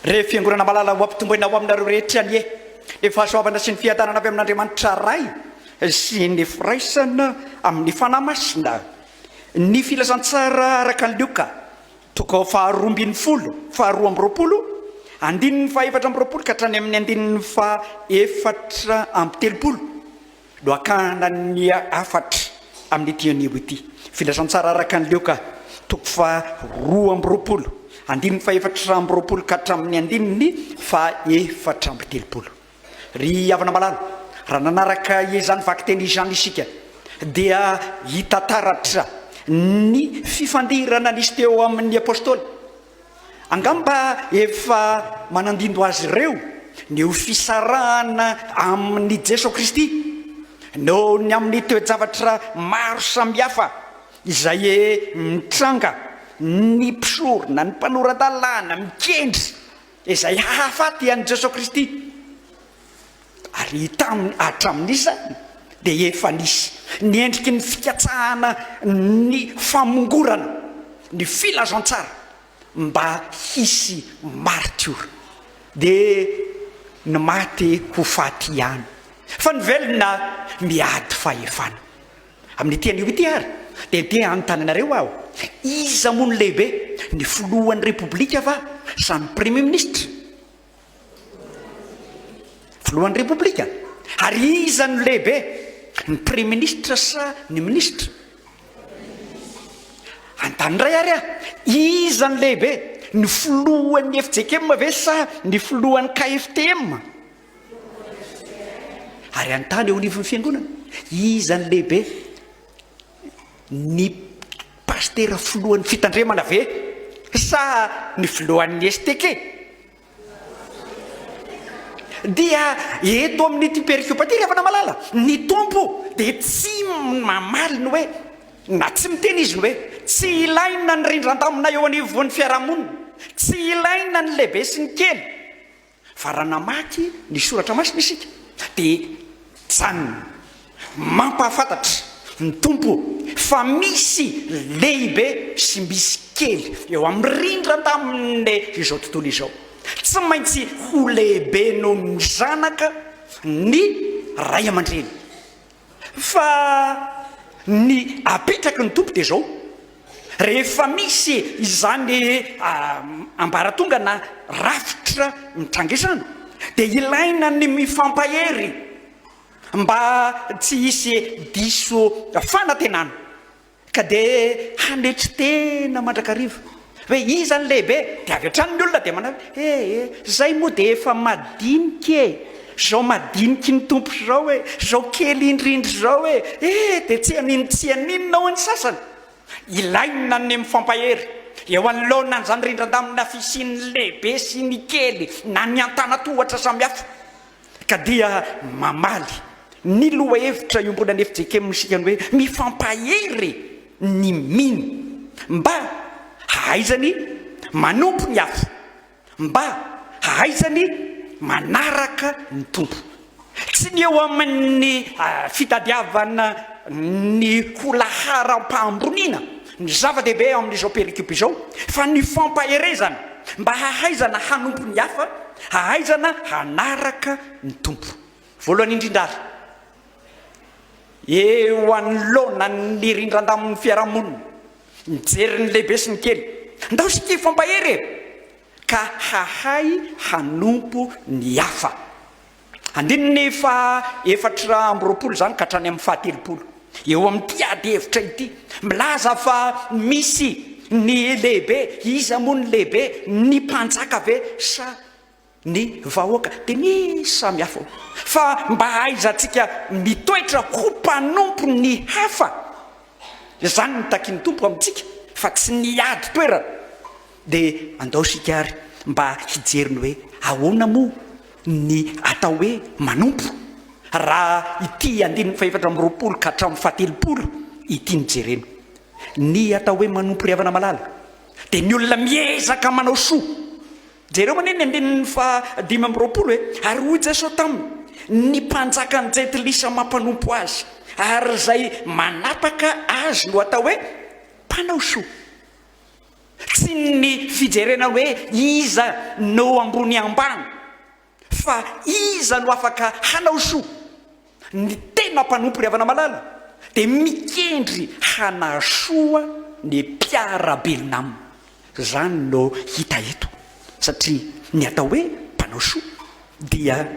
Ry Fiangonana malala, ho ampitomboina ho aminareo rehetra anie ny fahasoavana sy ny fiadanana avy amin'Andriamanitra Ray sy ny firaisana amin'ny Fanahy Masina. Ny Filazantsara araka an'i Lioka, toko faharoambinifolo, faharoa ambiroapolo, andininy fahaefatra ambiroapolo ka hatrany amin'ny andininy fahaefatra amby telopolo. No hakana ny hafatra amin'ity anio ity. Filazantsara araka an'i Lioka, toko faha-22, andininy faha-24 ka hatramin'ny andininy faha-34. Ry havana malala, raha nanaraka izany vakiteny izany isika, dia hita taratra ny fifandirana nisy teo amin'ny Apostoly. Angamba efa manandindo azy ireo ny ho fisarahana amin'i Jesoa Kristy noho ny amin'ny toe-javatra maro samihafa izay mitranga, ny mpisorona, ny mpanora-dalàna mikendry izay hahafaty an'i Jesoa Kristy. Ary tamin'ny hatramin'izany dia efa nisy ny endriky ny fikatsahana ny famongorana ny filazantsara mba hisy maritiora. Dia ny maty ho faty ihany, fa ny velona miady fahefana. Amin'ity anio ity ary dia te hanontany anareo aho, iza moa no lehibe, ny filohan'ny Repoblika va sa ny Premier Ministre? Filohan'ny Repoblika? Ary iza no lehibe, ny Praiminisitra sa ny minisitra? Anontany indray ary aho, iza no lehibe, ny filohan'ny fjkm ve sa ny filohan'ny KFTM? Ary anontany eo anivon'ny fiangonana, iza no lehibe, ny pasitera filohan'ny fitandremana ve sa ny filohan'ny STK? Dia eto amin'ity perikopa ity ry havana malala, ny Tompo dia tsy mamaly ny hoe, na tsy miteny Izy ny hoe, tsy ilaina ny rindran-damina eo anivon'ny fiarahamonina, tsy ilaina ny lehibe sy ny kely, fa raha namaky ny soratra masina isika dia Janona mampahafantatra ny Tompo fa misy lehibe sy misy kely eo amin'ny rindran-damin'ny izao tontolo izao. Tsy maintsy ho lehibe noho ny zanaka ny ray aman-dreny. Fa ny apetraky ny Tompo dia izao, rehefa misy izany ambaratonga na rafitra mitranga izany dia ilaina ny mifampahery mba tsy hisy diso fanantenana. Ka dia hanetry tena mandrakariva hoe iza ny lehibe, dia avy hatrany ny olona dia manao hoe eh eh, zay moa dia efa madinika e, zao madiniky ny Tompo zao e, zao kely indrindra izao e, eh dia tsy hanin-tsy haninona hoy ny sasany. Ilaina ny mifampahery eo anoloana an'izany rindran-damina fisian'ny lehibe sy ny kely na ny antanatohatra samihafa. Ka dia mamaly ny lohahevitra iombonan'ny fjkm isika ny hoe mifampahery ny mino mba hahaizany manompo ny hafa, mba hahaizany manaraka ny Tompo. Tsy ny eo amin'ny fitadiavana ny ho laharam-pahamboniana ny zava-dehibe amin'izao perikopa izao fa ny fampaherezana mba hahaizana hanompo ny hafa, hahaizana hanaraka ny Tompo. Voalohany indrindra ary, eo anoloana ny rindran-damin'ny fiarahamonina, mijery ny lehibe sy ny kely, ndao isika hifampahery e! ka hahay hanompo ny hafa. Andininy faha 24 izany ka hatrany amin'ny faha 30. Eo amin'ity ady hevitra ity, milaza fa misy ny lehibe, iza moa ny lehibe, ny mpanjaka ve sa ny vahoaka? Dia misy samy hafa ao. Fa mba hahaizantsika mitoetra ho mpanompo ny hafa, izany no takin'ny Tompo amintsika fa tsy ny hiady toerana. Dia andao isika ary mba hijery ny hoe ahoana moa ny atao hoe manompo raha ity andininy fahefatra amby 20 ka hatramin'ny fahatelopolo ity no jerena. Ny atao hoe manompo ry havana malala dia ny olona miezaka manao soa. Jereo anie ny andininy faha-25 e! Ary hoy Jesoa taminy, Ny mpanjakan'ny jentilisa mampanompo azy, ary izay manapaka azy no atao hoe mpanao soa. Tsy ny fijerena hoe iza no ambony ambany fa iza no afaka hanao soa. Ny tena mpanompo ry havana malala dia mikendry hanasoa ny mpiara-belona aminy. Izany no hita eto satria ny atao hoe mpanao soa dia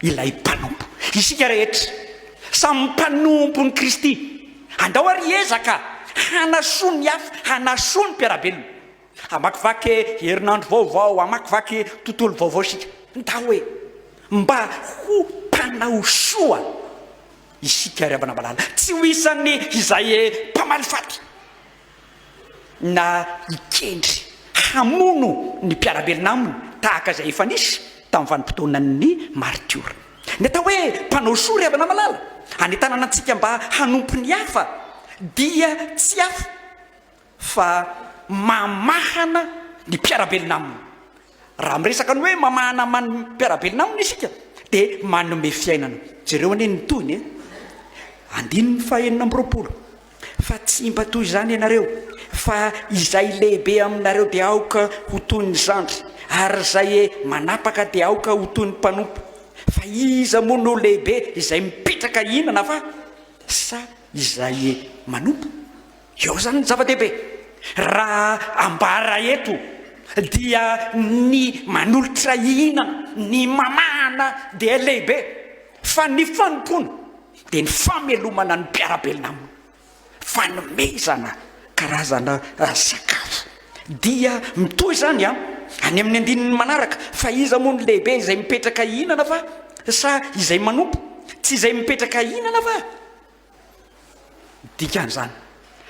ilay mpanompo. Isika rehetra samy mpanompon'i Kristy. Andao ary hiezaka hanasoa ny hafa, hanasoa ny mpiara-belona. Hamakivaky herinandro vaovao, hamakivaky tontolo vaovao isika. Ndao e! Mba ho mpanao soa isika ry havana malala. Tsy ho isan'ny izay mpamaly faty na hikendry hamono ny mpiara-belona aminy tahaka izay efa nisy tamin'ny vanim-potoanan'ny maritiora. Ny atao hoe mpanao soa ry havana malala, anentanana antsika mba hanompo ny hafa dia tsy hafa fa mamahana ny mpiara-belona aminy. Raha miresaka ny hoe mamahana ny mpiara-belona aminy isika dia manome fiainana. Jereo anie ny tohiny e! Andininy faha 26, Fa tsy mba toy izany ianareo, fa izay lehibe aminareo dia aoka ho toy ny zandry, ary izay manapaka dia aoka ho toy ny mpanompo. Fa iza moa no lehibe, izay mipetraka hihinana va, sa izay manompo? Eo izany ny zava-dehibe. Raha ambara eto dia ny manolotra hihinana, ny mamahana dia lehibe, fa ny fanompoana dia ny famelomana ny mpiara-belona aminy, fanomezana karazana sakafo. Dia mitohy izany an, any amin'ny andininy manaraka, fa iza moa no lehibe izay mipetraka hihinana va sa izay manompo? Tsy izay mipetraka hihinana va? Dikan'izany,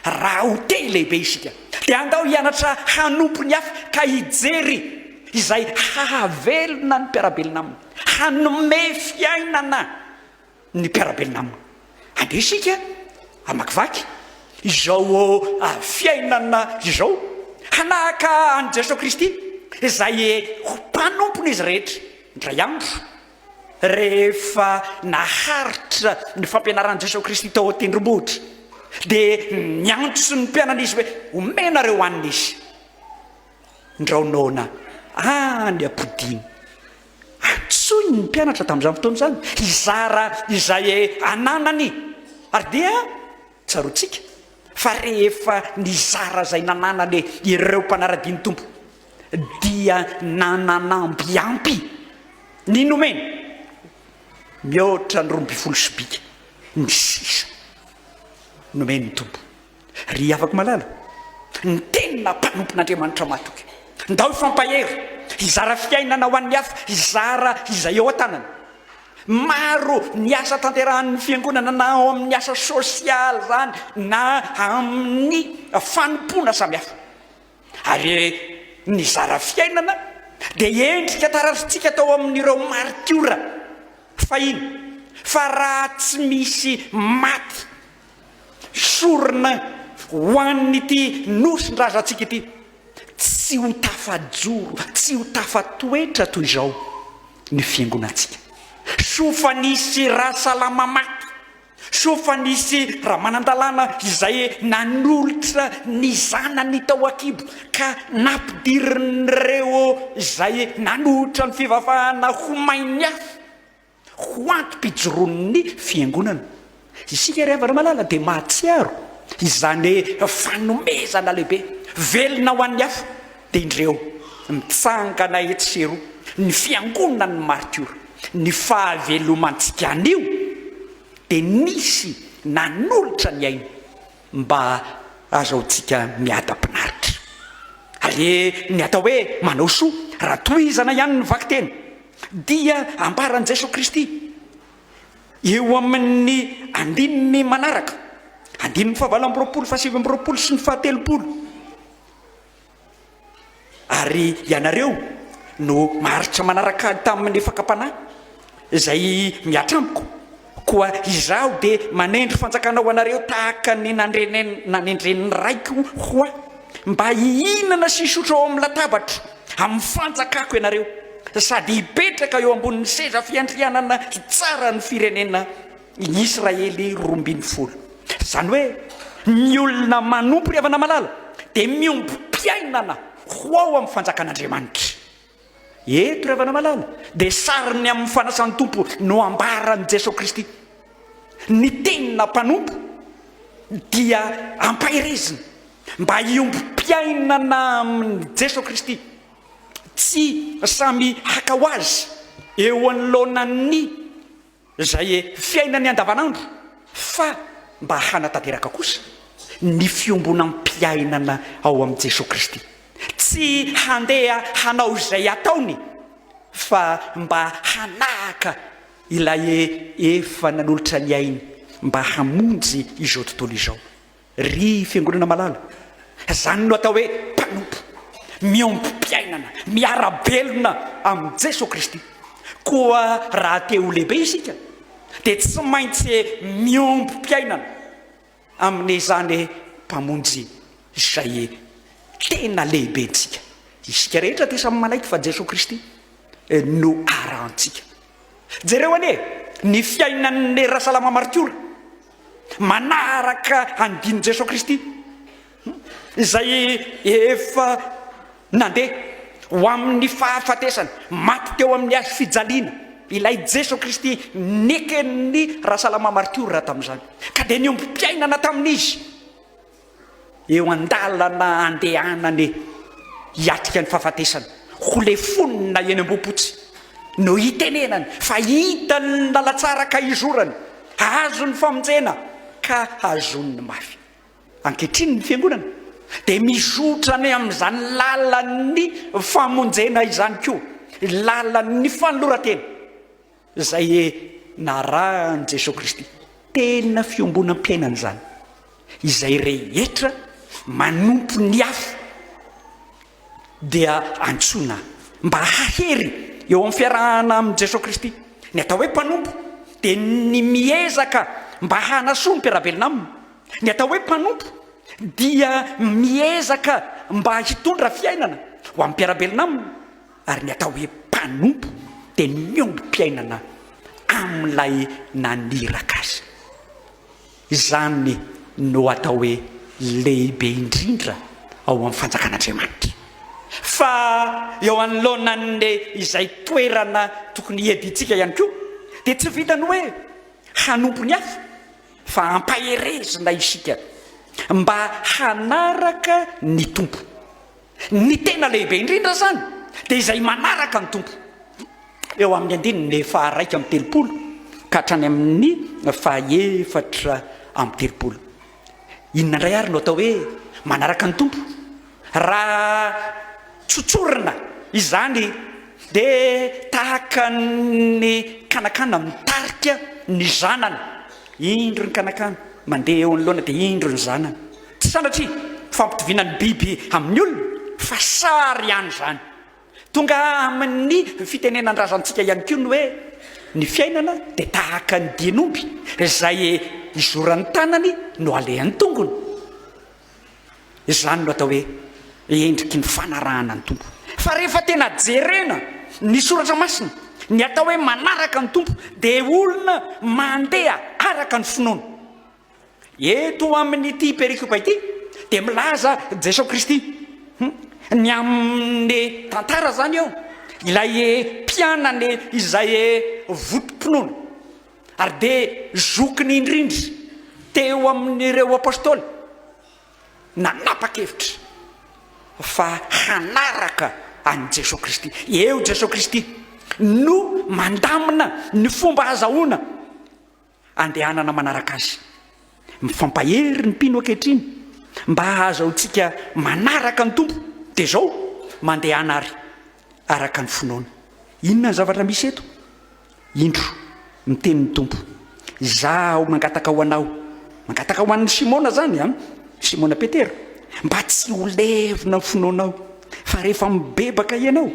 raha ho te lehibe isika, dia andao hianatra hanompo ny hafa ka hijery izay hahavelona ny mpiara-belona aminy, hanome fiainana ny mpiara-belona aminy. Andeha isika hamakivaky izao fiainana izao, hanahaka an'i Jesoa Kristy, izay ho mpanompon'izy rehetra indray andro. Rehefa naharitra ny fampianaran'i Jesoa Kristy tao an-tendrombohitra, dia niantso ny mpianany Izy hoe, Omenareo hanina izy, ndrao noana any am-podiana. Antsoiny ny mpianatra tamin'izany fotoana izany hizara izay ananany, ary dia tsaroantsika fa rehefa nizara izay nananany ireo mpanara-dia ny Tompo, dia nananamby ampy ny nomeny, mihoatra ny 12 sobika ny sisa nomen'ny Tompo. Ry havako malala, ny tena mpanompon'Andriamanitra mahatoky, ndao hifampahery, hizara fiainana ho an'ny hafa, hizara izay eo an-tanana. Maro ny asa tanterahan'ny Fiangonana na ao amin'ny asa sosialy izany na amin'ny fanompoana samihafa. Ary ny zara fiainana dia endrika tarafintsika tao amin'ireo maritiora fahiny fa raha tsy misy maty sorona ho an'ity nosin-drazantsika ity, tsy ho tafajoro, tsy ho tafatoetra toy izao ny fiangonantsika. Soa fa nisy Rasalama maty Soa fa nisy Ramanandalana izay nanolotra ny zanany tao an-kibo ka nampidirin'ireo izay nanohitra ny fivavahana ho main'ny afo ho antom-pijoroan'ny Fiangonana. Isika ry havana malala dia mahatsiaro izany fanomezana lehibe velona ho an'ny hafa dia indreo mitsangana etsy sy eroa ny Fiangonan'ny Martiora. Ny fahavelomantsika anio dia nisy nanolotra ny ainy mba azahoantsika miadam-pinaritra. Ary ny atao hoe manao soa, raha tohizana ihany ny vakiteny, dia ambaran'i Jesoa Kristy eo amin'ny andininy manaraka, andininy fahavalo amby 20, faha 29 sy ny faha-30. Ary ianareo no maharitra manaraka ahy tamin'ny fakam-panahy izay mihatra amiko, koa izaho dia manendry fanjakana ho anareo tahaka ny nanendren'ny Raiko ho ahy, mba hihinana sy hisotro ao amin'ny latabatro amin'ny fanjakako ianareo, sady hipetraka eo ambonin'ny seza fiandrianana hitsara ny firenena Ny Israely 12. Izany hoe ny olona manompo ry havana malala dia miombom-piainana. ho ao amin'ny fanjakan'Andriamanitra. Eto ry havana malala dia sariny amin'ny fanasan'ny Tompo no ambaran'i Jesoa Kristy. Ny tenina mpanompo dia ampaherezina mba hiombom-piainana amin'i Jesoa Kristy, tsy samy haka ho azy eo anoloanan'ny izay fiainany andavanandro fa mba hanatanteraka kosa ny fiombonam-piainana ao amin'i Jesoa Kristy. Tsy handeha hanao izay ataony fa mba hanahaka ilay efa nanolotra ny ainy mba hamonjy izao tontolo izao. Ry Fiangonana malala, izany no atao hoe mpanompo, miombom-piainana, miara-belona amin'i Jesoa Kristy. Koa raha te ho lehibe isika, dia tsy maintsy miombom-piainana amin'izany Mpamonjy izay tena lehibentsika. Isika rehetra dia samy manaiky fa Jesoa Kristy no arahantsika. Jereo anie ny fiainan'ny Rasalama Martiora. Manaraka an'i Jesoa Kristy izay efa nandeha ho amin'ny fahafatesana, maty teo amin'ny hazo fijaliana, ilay Jesoa Kristy neken'ny Rasalama martiora tamin'izany, ka dia niombom-piainana tamin'izy. Eo an-dalana andehanany hiatrika ny fahafatesana, ho lefonina eny Ambohipotsy no itenenany fa hitany ny lalantsara ka izorany, hahazo ny famonjena ka hahazoany ny mafy. Ankehitriny ny Fiangonana dia mizotra any amin'izany lalan'ny famonjena izany koa, lalan'ny fanoloran-tena. Izay narahan'i Jesoa Kristy. Tena fiombonam-piainana izany. Izay rehetra manompo ny hafa dia antsoina mba hahery eo amin'ny fiarahana amin'i Jesoa Kristy. Ny atao hoe mpanompo dia ny miezaka mba hanasoa ny mpiara-belona aminy. Ny atao hoe mpanompo dia miezaka mba hitondra fiainana ho amin'ny mpiara-belona aminy. Ary ny atao hoe mpanompo dia ny miombom-piainana amin'ilay naniraka azy. Izany no atao hoe lehibe indrindra ao amin'ny fanjakan'Andriamanitra. Fa eo anoloanan'ny izay toerana tokony hiadiantsika ihany koa dia tsy vitan'ny hoe hanompo ny hafa fa ampaherezina isika mba hanaraka ny Tompo. Ny tena lehibe indrindra izany dia izay manaraka ny Tompo. Eo amin'ny andininy faha-31 ka hatrany amin'ny faha-34. Inona indray ary no atao hoe manaraka ny Tompo? Raha tsotsorina izany dia tahaka ny kanakana mitarika ny zanany. Indro ny kanakana mandeha eo anoloana dia indro ny zanany. Tsy sanatria fampitoviana ny biby amin'ny olona fa sary ihany izany. Tonga amin'ny fitenenan-drazantsika ihany koa ny hoe ny fiainana dia tahaka ny dian'omby, izay izoran'ny tanany no alehan'ny tongony. Izany no atao hoe endriky ny fanarahana ny Tompo. Fa rehefa tena jerena ny soratra masina, ny atao hoe manaraka ny Tompo dia olona mandeha araka ny finoana. Eto amin'ity perikopa ity dia milaza Jesoa Kristy ny amin'ny tantara izany eo, ilay mpianany izay votom-pinoana ary dia zokiny indrindra teo amin'ireo apostoly nanapa-kevitra fa hanaraka an'i Jesoa Kristy. Eo Jesoa Kristy no mandamina ny fomba ahazahoana andehanana manaraka azy. Mifampahery ny mpino ankehitriny mba hahazahoantsika manaraka ny Tompo. Dia izao, mandehana àry araka ny finoana. Inona ny zavatra misy eto? Indro, miteny ny Tompo, Izaho mangataka ho anao, mangataka ho an'i Simona izany an, Simona Petera, mba tsy ho levona ny finoanao, fa rehefa mibebaka ianao,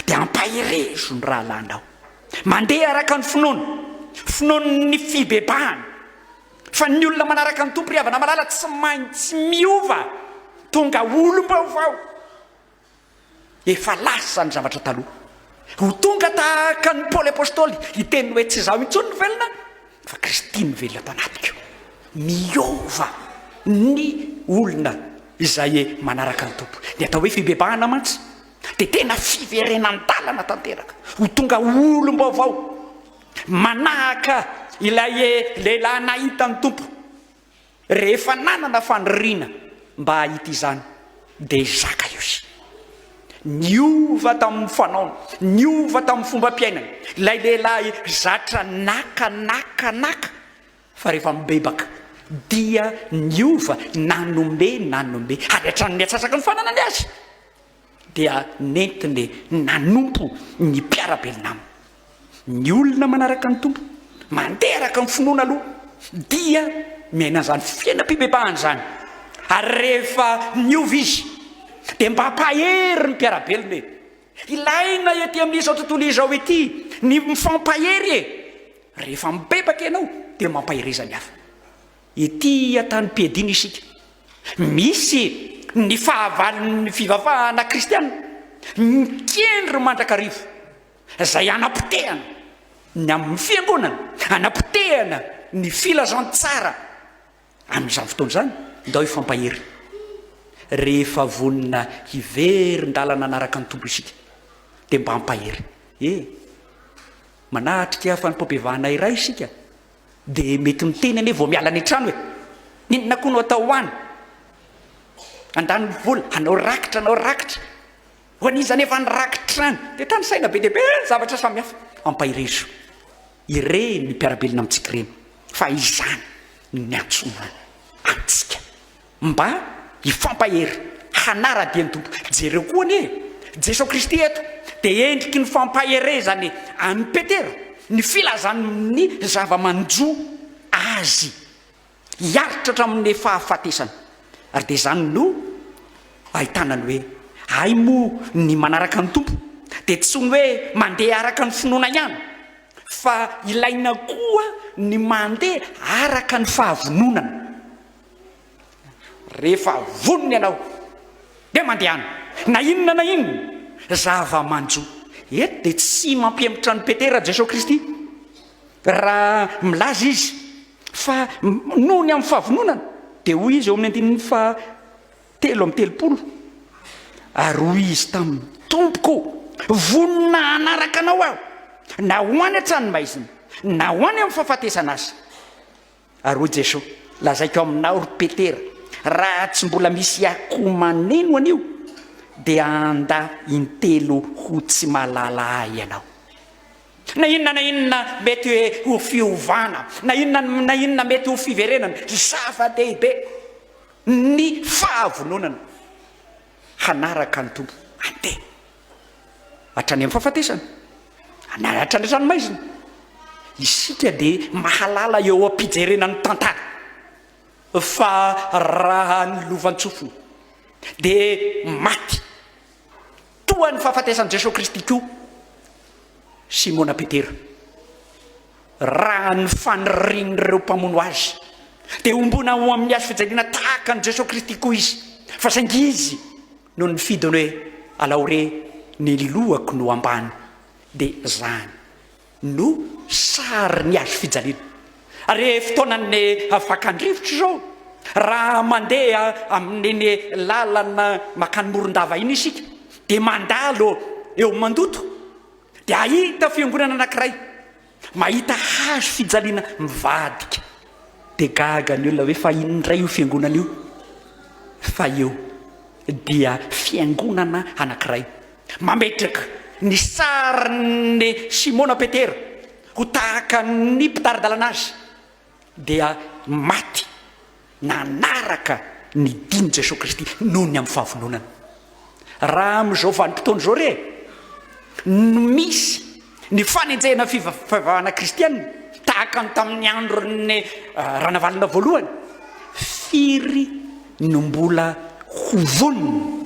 dia ampaherezo ny rahalahinao. Mandeha araka ny finoana, finoan'ny fibebahana. Fa ny olona manaraka ny Tompo ry havana malala tsy maintsy miova, tonga olom-baovao. Efa lasa ny zavatra taloha. Ho tonga tahaka an'i Paoly Apostoly hiteny hoe tsy izaho intsony no velona fa Kristy no velona ato anatiko. Miova ny olona. Izay manaraka ny Tompo. Ny atao hoe fibebahana mantsy dia tena fiverenan-dalana tanteraka, ho tonga olom-baovao, manahaka ilay lehilahy nahita ny Tompo rehefa nanana faniriana mba hahita izany, dia Zakaiosy. Niova tamin'ny fanaony, niova tamin'ny fombam-piainany, ilay lehilahy zatra naka, naka, naka. Fa rehefa mibebaka dia niova, nanome, nanome, ary hatramin'ny atsasaky ny fananany aza dia nentiny nanompo ny mpiara-belona aminy. Ny olona manaraka ny Tompo, mandeha araka ny finoana aloha, dia miaina an'izany fiainam-pibebahana izany. Ary rehefa niova izy, dia mba hampahery ny mpiara-belona e! Ilaina ety amin'izao tontolo izao ity ny mifampahery e! Rehefa mibebaka ianao dia mampahereza ny hafa. Ety an-tanim-piadiana isika. Misy ny fahavalon'ny fivavahana kristiana mikendry mandrakariva izay hanapotehana ny amin'ny fiangonana, hanapotehana ny filazantsara. Amin'izany fotoana izany, ndao hifampahery. Rehefa vonona hiverin-dalana hanaraka ny Tompo isika, dia mba hampahery. E! Manatrika fanompoam-pivavahana iray isika, dia mety miteny anie vao miala any an-trano e! Inona koa no atao any? Handany vola, hanao rakitra, hanao rakitra. Ho an'iza anefa ny rakitra any? Dia tanisaina be dia be ny zavatra samihafa. Ampaherezo ireny mpiara-belona amintsika ireny fa izany no niantsoana antsika mba hifampahery, hanara-dia ny Tompo. Jereo koa anie Jesoa Kristy eto dia endriky ny fampaherezany an'i Petera ny filazany ny zava-manjo azy hiaritra hatramin'ny fahafatesana. Ary dia izany no ahitana ny hoe hay moa ny manaraka ny Tompo dia tsy ny hoe mandeha araka ny finoana ihany fa ilaina koa ny mandeha araka ny fahavononana. Rehefa vonona ianao dia mandehana na inona na inona zava-manjo. Eto dia tsy mampihemotra an'i Petera Jesoa Kristy raha milaza izy fa noho ny amin'ny fahavononana dia hoy izy eo amin'ny andininy faha 33, Ary hoy izy taminy, Tompoko, vonona hanaraka anao aho, na ho any an-tranomaizina, na ho any amin'ny fahafatesana aza. Ary hoy Jesoa, Lazaiko aminao, ry Petera, raha tsy mbola misy akoho maneno anio, dia handà intelo ho tsy mahalala Ahy ianao. Na inona na inona mety ho fiovana, na inona na inona mety ho fiverenana, zava-dehibe ny fahavononana hanaraka ny Tompo. Andeha hatrany amin'ny fahafatesana, na hatrany an-tranomaizina. Isika dia mahalala eo am-pijerena ny tantara fa raha ny lovantsofina dia maty toa ny fahafatesan'i Jesoa Kristy koa Simona Petera. Raha ny fanirian'ireo mpamono azy dia hombona ho amin'ny hazo fijaliana tahaka an'i Jesoa Kristy koa izy, fa saingy izy no nifidy ny hoe alao re ny lohako no ambany, dia izany no sarin'ny hazo fijaliana. Ary fotoanan'ny fakan-drivotra izao, raha mandeha amin'iny lalana mankany Morondava iny isika dia mandalo eo Mandoto dia hahita fiangonana anankiray mahita hazo fijaliana mivadika. Dia gaga ny olona hoe fa inona indray io fiangonana io? Fa io dia fiangonana anankiray mametraka ny sarin'i Simona Petera ho tahaka ny mpitari-dalana azy dia maty nanaraka ny din'i Jesoa Kristy noho ny amin'ny fahavononana. Raha amin'izao vanim-potoana izao re no misy ny fanenjehana fivavahana kristiana tahaka ny tamin'ny andron'ny Ranavalona voalohany, firy no mbola ho vonona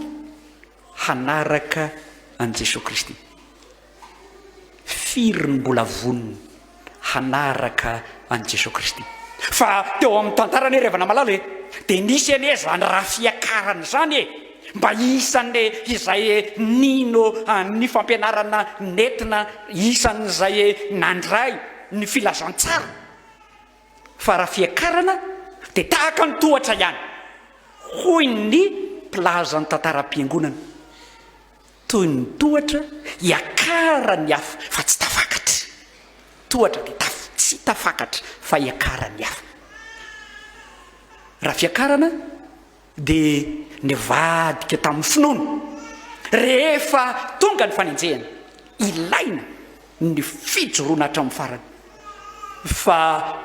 hanaraka an'i Jesoa Kristy? Firy no mbola vonona hanaraka an'i Jesoa Kristy? Fa teo amin'ny tantara anie ry havana malala e, dia nisy anie izany raha fiakarana izany e, mba isan'ny izay nino ny fampianarana nentina, isan'izay nandray ny filazantsara. Fa raha fiakarana dia tahaka ny tohatra ihany, hoy ny. mpilaza ny tantaram-piangonana, toy ny tohatra iakaran'ny hafa fa tsy tafakatra. Tohatra dia taf, tsy tafakatra fa iakaran'ny hafa. Raha fiakarana dia nivadika tamin'ny finoana. Rehefa tonga ny fanenjehana, ilaina ny fijoroana hatramin'ny farany. Fa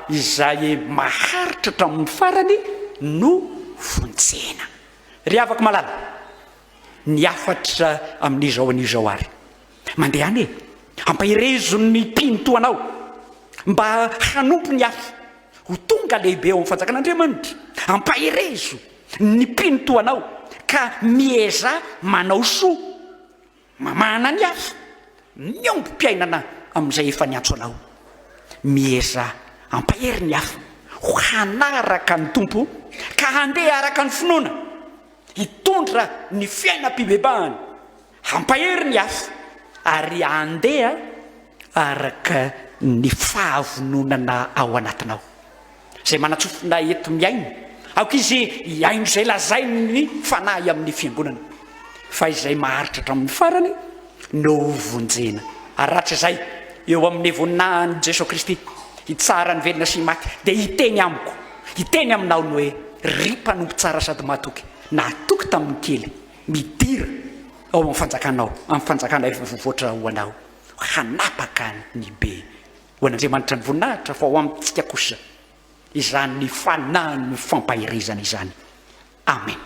izay maharitra hatramin'ny farany no vonjena. Ry havako malala, ny hafatra amin'izao anio izao àry, mandehana e! Ampaherezo ny mpino toa anao mba hanompo ny hafa ho tonga lehibe ao amin'ny fanjakan'Andriamanitra. Ampaherezo ny mpino toa anao ka miezaha manao soa, mamahana ny hafa, miombom-piainana amin'izay efa niantso anao. Miezaha hampahery ny hafa ho hanaraka ny Tompo ka handeha araka ny finoana, hitondra ny fiainam-pibebahana. Hampahery ny hafa ary handeha araka ny fahavononana ao anatinao. Izay manan-tsofina eto mihaino, aoka izy hihaino izay lazain'ny Fanahy amin'ny fiangonana. Fa izay maharitra hatramin'ny farany no hovonjena. Ary raha tsy izay, eo amin'ny voninahin'i Jesoa Kristy, hitsara ny velona sy ny maty, dia hiteny amiko, hiteny aminao ny hoe, Ry mpanompo tsara sady mahatoky, nahatoky tamin'ny kely, Midira ao amin'ny fanjakanao, amin'ny fanjakana efa voavoatra ho anao, hanapaka ny be. Ho an'Andriamanitra ny voninahitra, fa ho amintsika kosa izany fanahin'ny fampaherezana izany. Amen.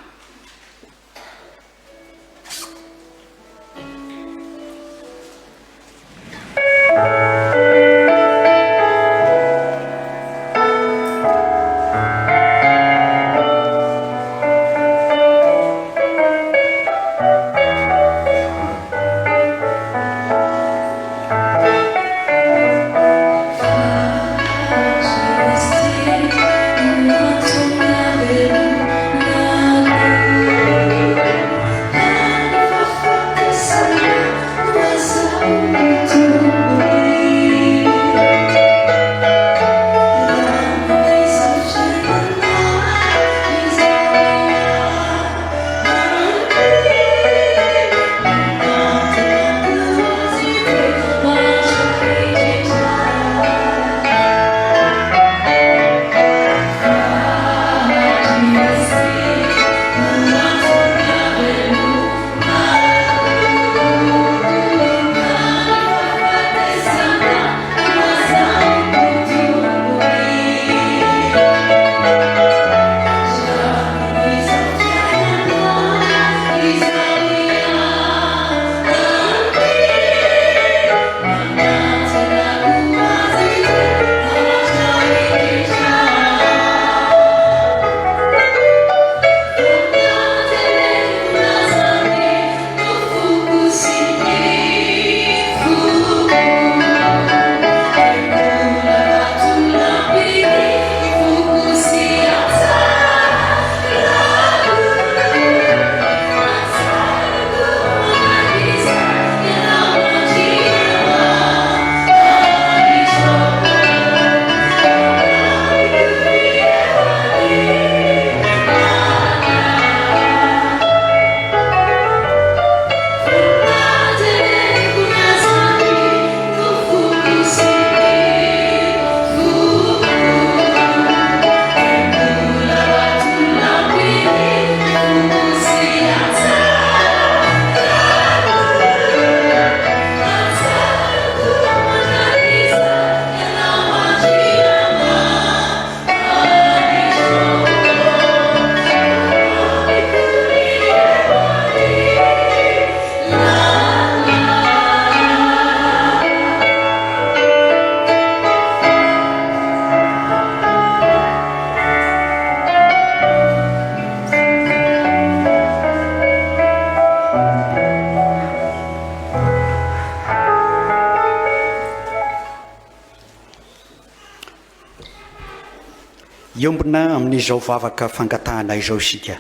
Hiombona amin'izao vavaka fangatahana izao isika.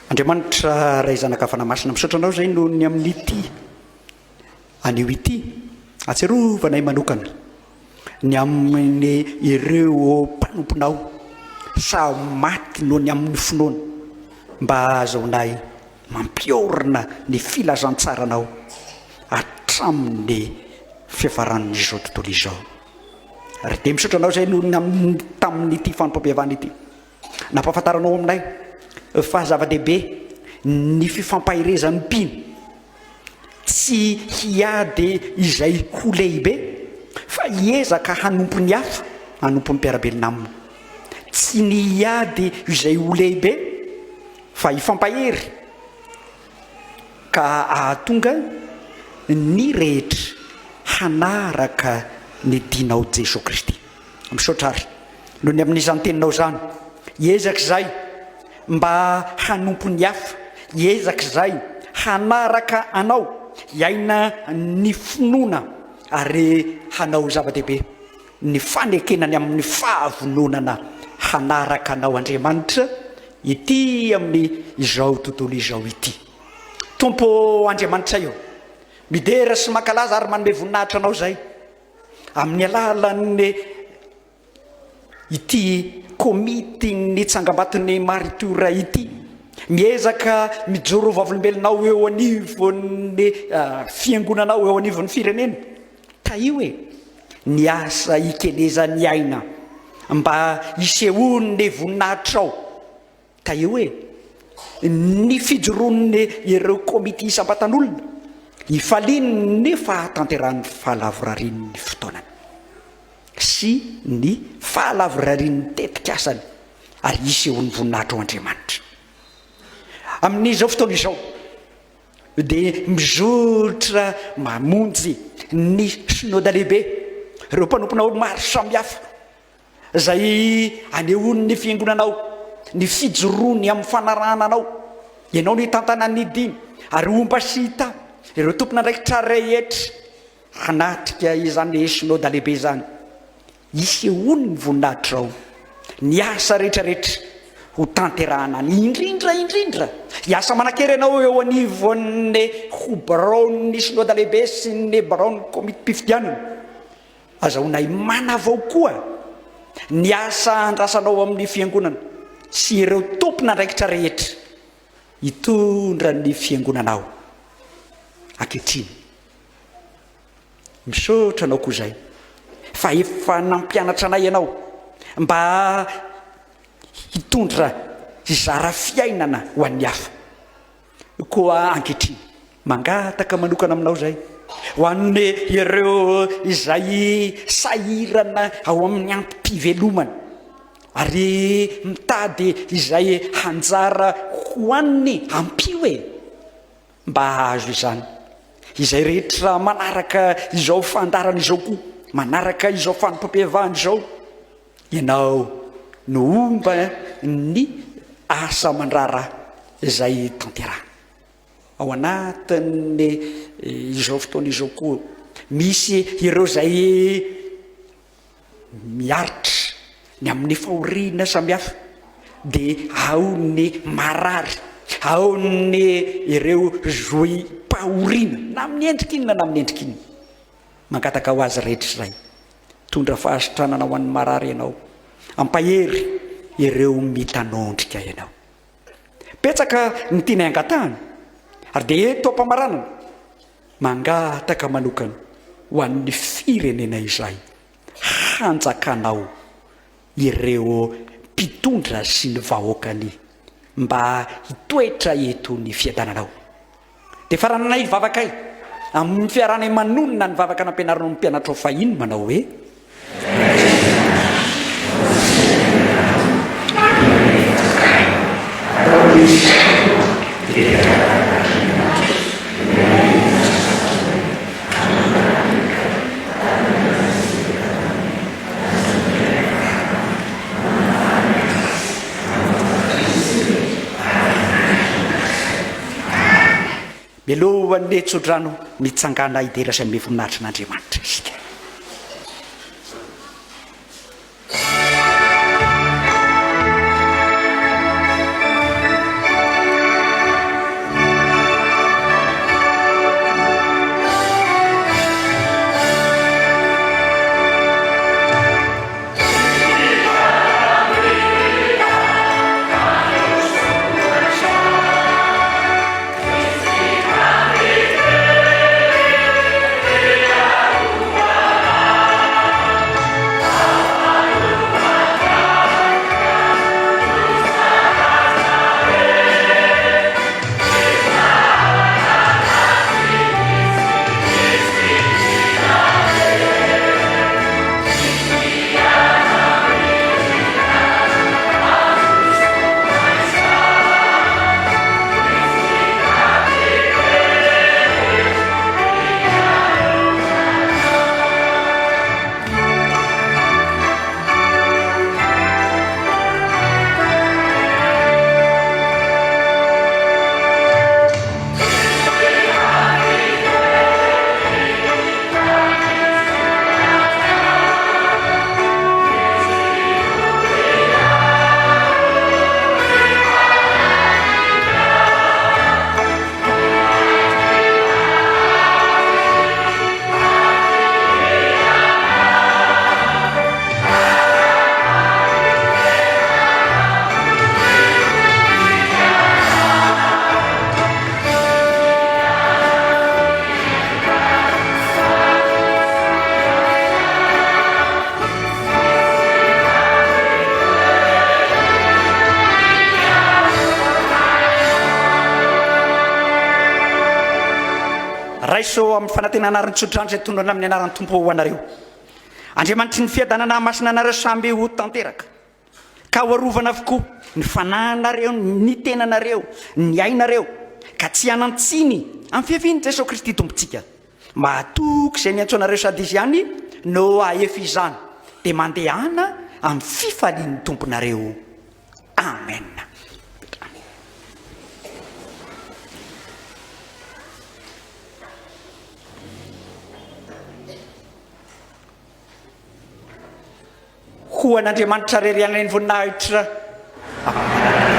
Andriamanitra Ray Zanaka Fanahy Masina, misaotra Anao izay noho ny amin'ity anio ity. Atsiarovanay manokana ny amin'ny ireo mpanomponao samy maty noho ny amin'ny finoana. mba hahazoanay mampiorina ny filazantsaranao hatramin'ny fiafaran'izao tontolo izao. Ary dia misaotra anao izay noho ny amin'ny tamin'ity fanompoam-pivavahana ity. Nampahafantaranao aminay fa zava-dehibe ny fifampaherezan'ny mpino. Tsy hiady izay ho lehibe fa hiezaka hanompo ny hafa, hanompo ny mpiara-belona aminy. Tsy ny hiady izay ho lehibe fa hifampahery ka hahatonga ny rehetra hanaraka ny dinao Jesoa Kristy. Misaotra ary noho ny amin'izany teninao izany. Hiezaka izahay mba hanompo ny hafa, hiezaka izahay hanaraka anao, hiaina ny finoana ary hanao zava-dehibe ny fanekena ny amin'ny fahavononana hanaraka anao Andriamanitra ety amin'ny izao tontolo izao ity. Tompo Andriamanitray ô, midera sy mankalaza ary manome voninahitra anao izahay amin'ny alalan'ny ity komitin'ny tsangambaton'ny maritiora ity. Miezaka mijoro ho vavolombelonao eo anivon'ny fiangonanao, eo anivon'ny firenena. Tahio e! Ny asa ikelezan'ny aina mba hisehoan'ny voninahitrao. Tahio e! Ny fijoroan'ny ireo komity isam-batan'olona hifalian'ny fahatanterahan'ny fahalavorarian'ny fotoanany sy ny fahalavorarian'ny tetikasany ary hisehoan'ny voninahitrao Andriamanitra. Amin'izao fotoana izao dia mizotra mamonjy ny Synoda Lehibe ireo mpanomponao maro samihafa izay anehoan'ny Fiangonanao ny fijoroany amin'ny fanarahana anao. Ianao no hitantana ny dina ary homba sy hitahy ireo tompon'andraikitra rehetra hanatrika izany Synoda Lehibe izany. Isehoany ny voninahitrao, ny asa rehetrarehetra ho tanterahana any, indrindra indrindra hiasa manan-kery ianao eo anivon'ny ho biraon'ny Synoda Lehibe sy ny biraon'ny Komitim-pifidianana. Azahoanay manavao koa ny asa andrasanao amin'ny Fiangonana sy ireo tompon'andraikitra rehetra hitondra ny Fiangonanao ankehitriny. Misaotra anao koa izay fa efa nampianatra anay ianao mba hitondra hizara fiainana ho an'ny hafa. Koa ankehitriny, mangataka manokana aminao izay ho an'ny ireo izay sahirana ao amin'ny antom-pivelomana ary mitady izay hanjara hohaniny, ampio e! Mba hahazo izany. Izay rehetra manaraka izao fandaharana izao koa, manaraka izao fanompoam-pivavahana izao, ianao no homba ny asa aman-draharaha izay tanterahana. Ao anatin'ny izao fotoana izao koa, misy ireo izay miaritra ny amin'ny fahoriana samihafa dia ao ny marary, ao ny ireo zoim-pahoriana na amin'ny endrika inona na amin'ny endrika inona. Mangataka ho azy rehetra izay. Tondra fahasitranana ho an'ny marary ianao. Ampahery ireo mitanondrika ianao. Betsaka ny tianay angatahana ary dia eto am-pamaranana Mangataka manokana ho an'ny firenena izay hanjakanao ireo mpitondra sy ny vahoakany mba hitoetra eto ny fiadananao. Dia farananay ny vavakay amin'ny fiarahanay manonona ny vavaka nampianarinao ny mpianatrao fahiny manao hoe. Mialohan'ny tsodrano mitsangàna hidera sy hanome voninahitra an'Andriamanitra isika. Raiso amin'ny fanantenana ary ny tsodrano izay tondrana amin'ny anaran'ny Tompo ho anareo. Andriamanitry ny fiadanana hahamasina anareo samby ho tanteraka, ka ho arovana avokoa ny fanahinareo, ny tenanareo, ny ainareo, ka tsy hanan-tsiny amin'ny fiavian'i Jesoa Kristy Tompontsika. Mahatoky izay niantso anareo sady Izy ihany no hahefa izany, dia mandehana amin'ny fifalian'ny Tomponareo. Amen. Ho an'Andriamanitra irery ihany ny voninahitra. Amen.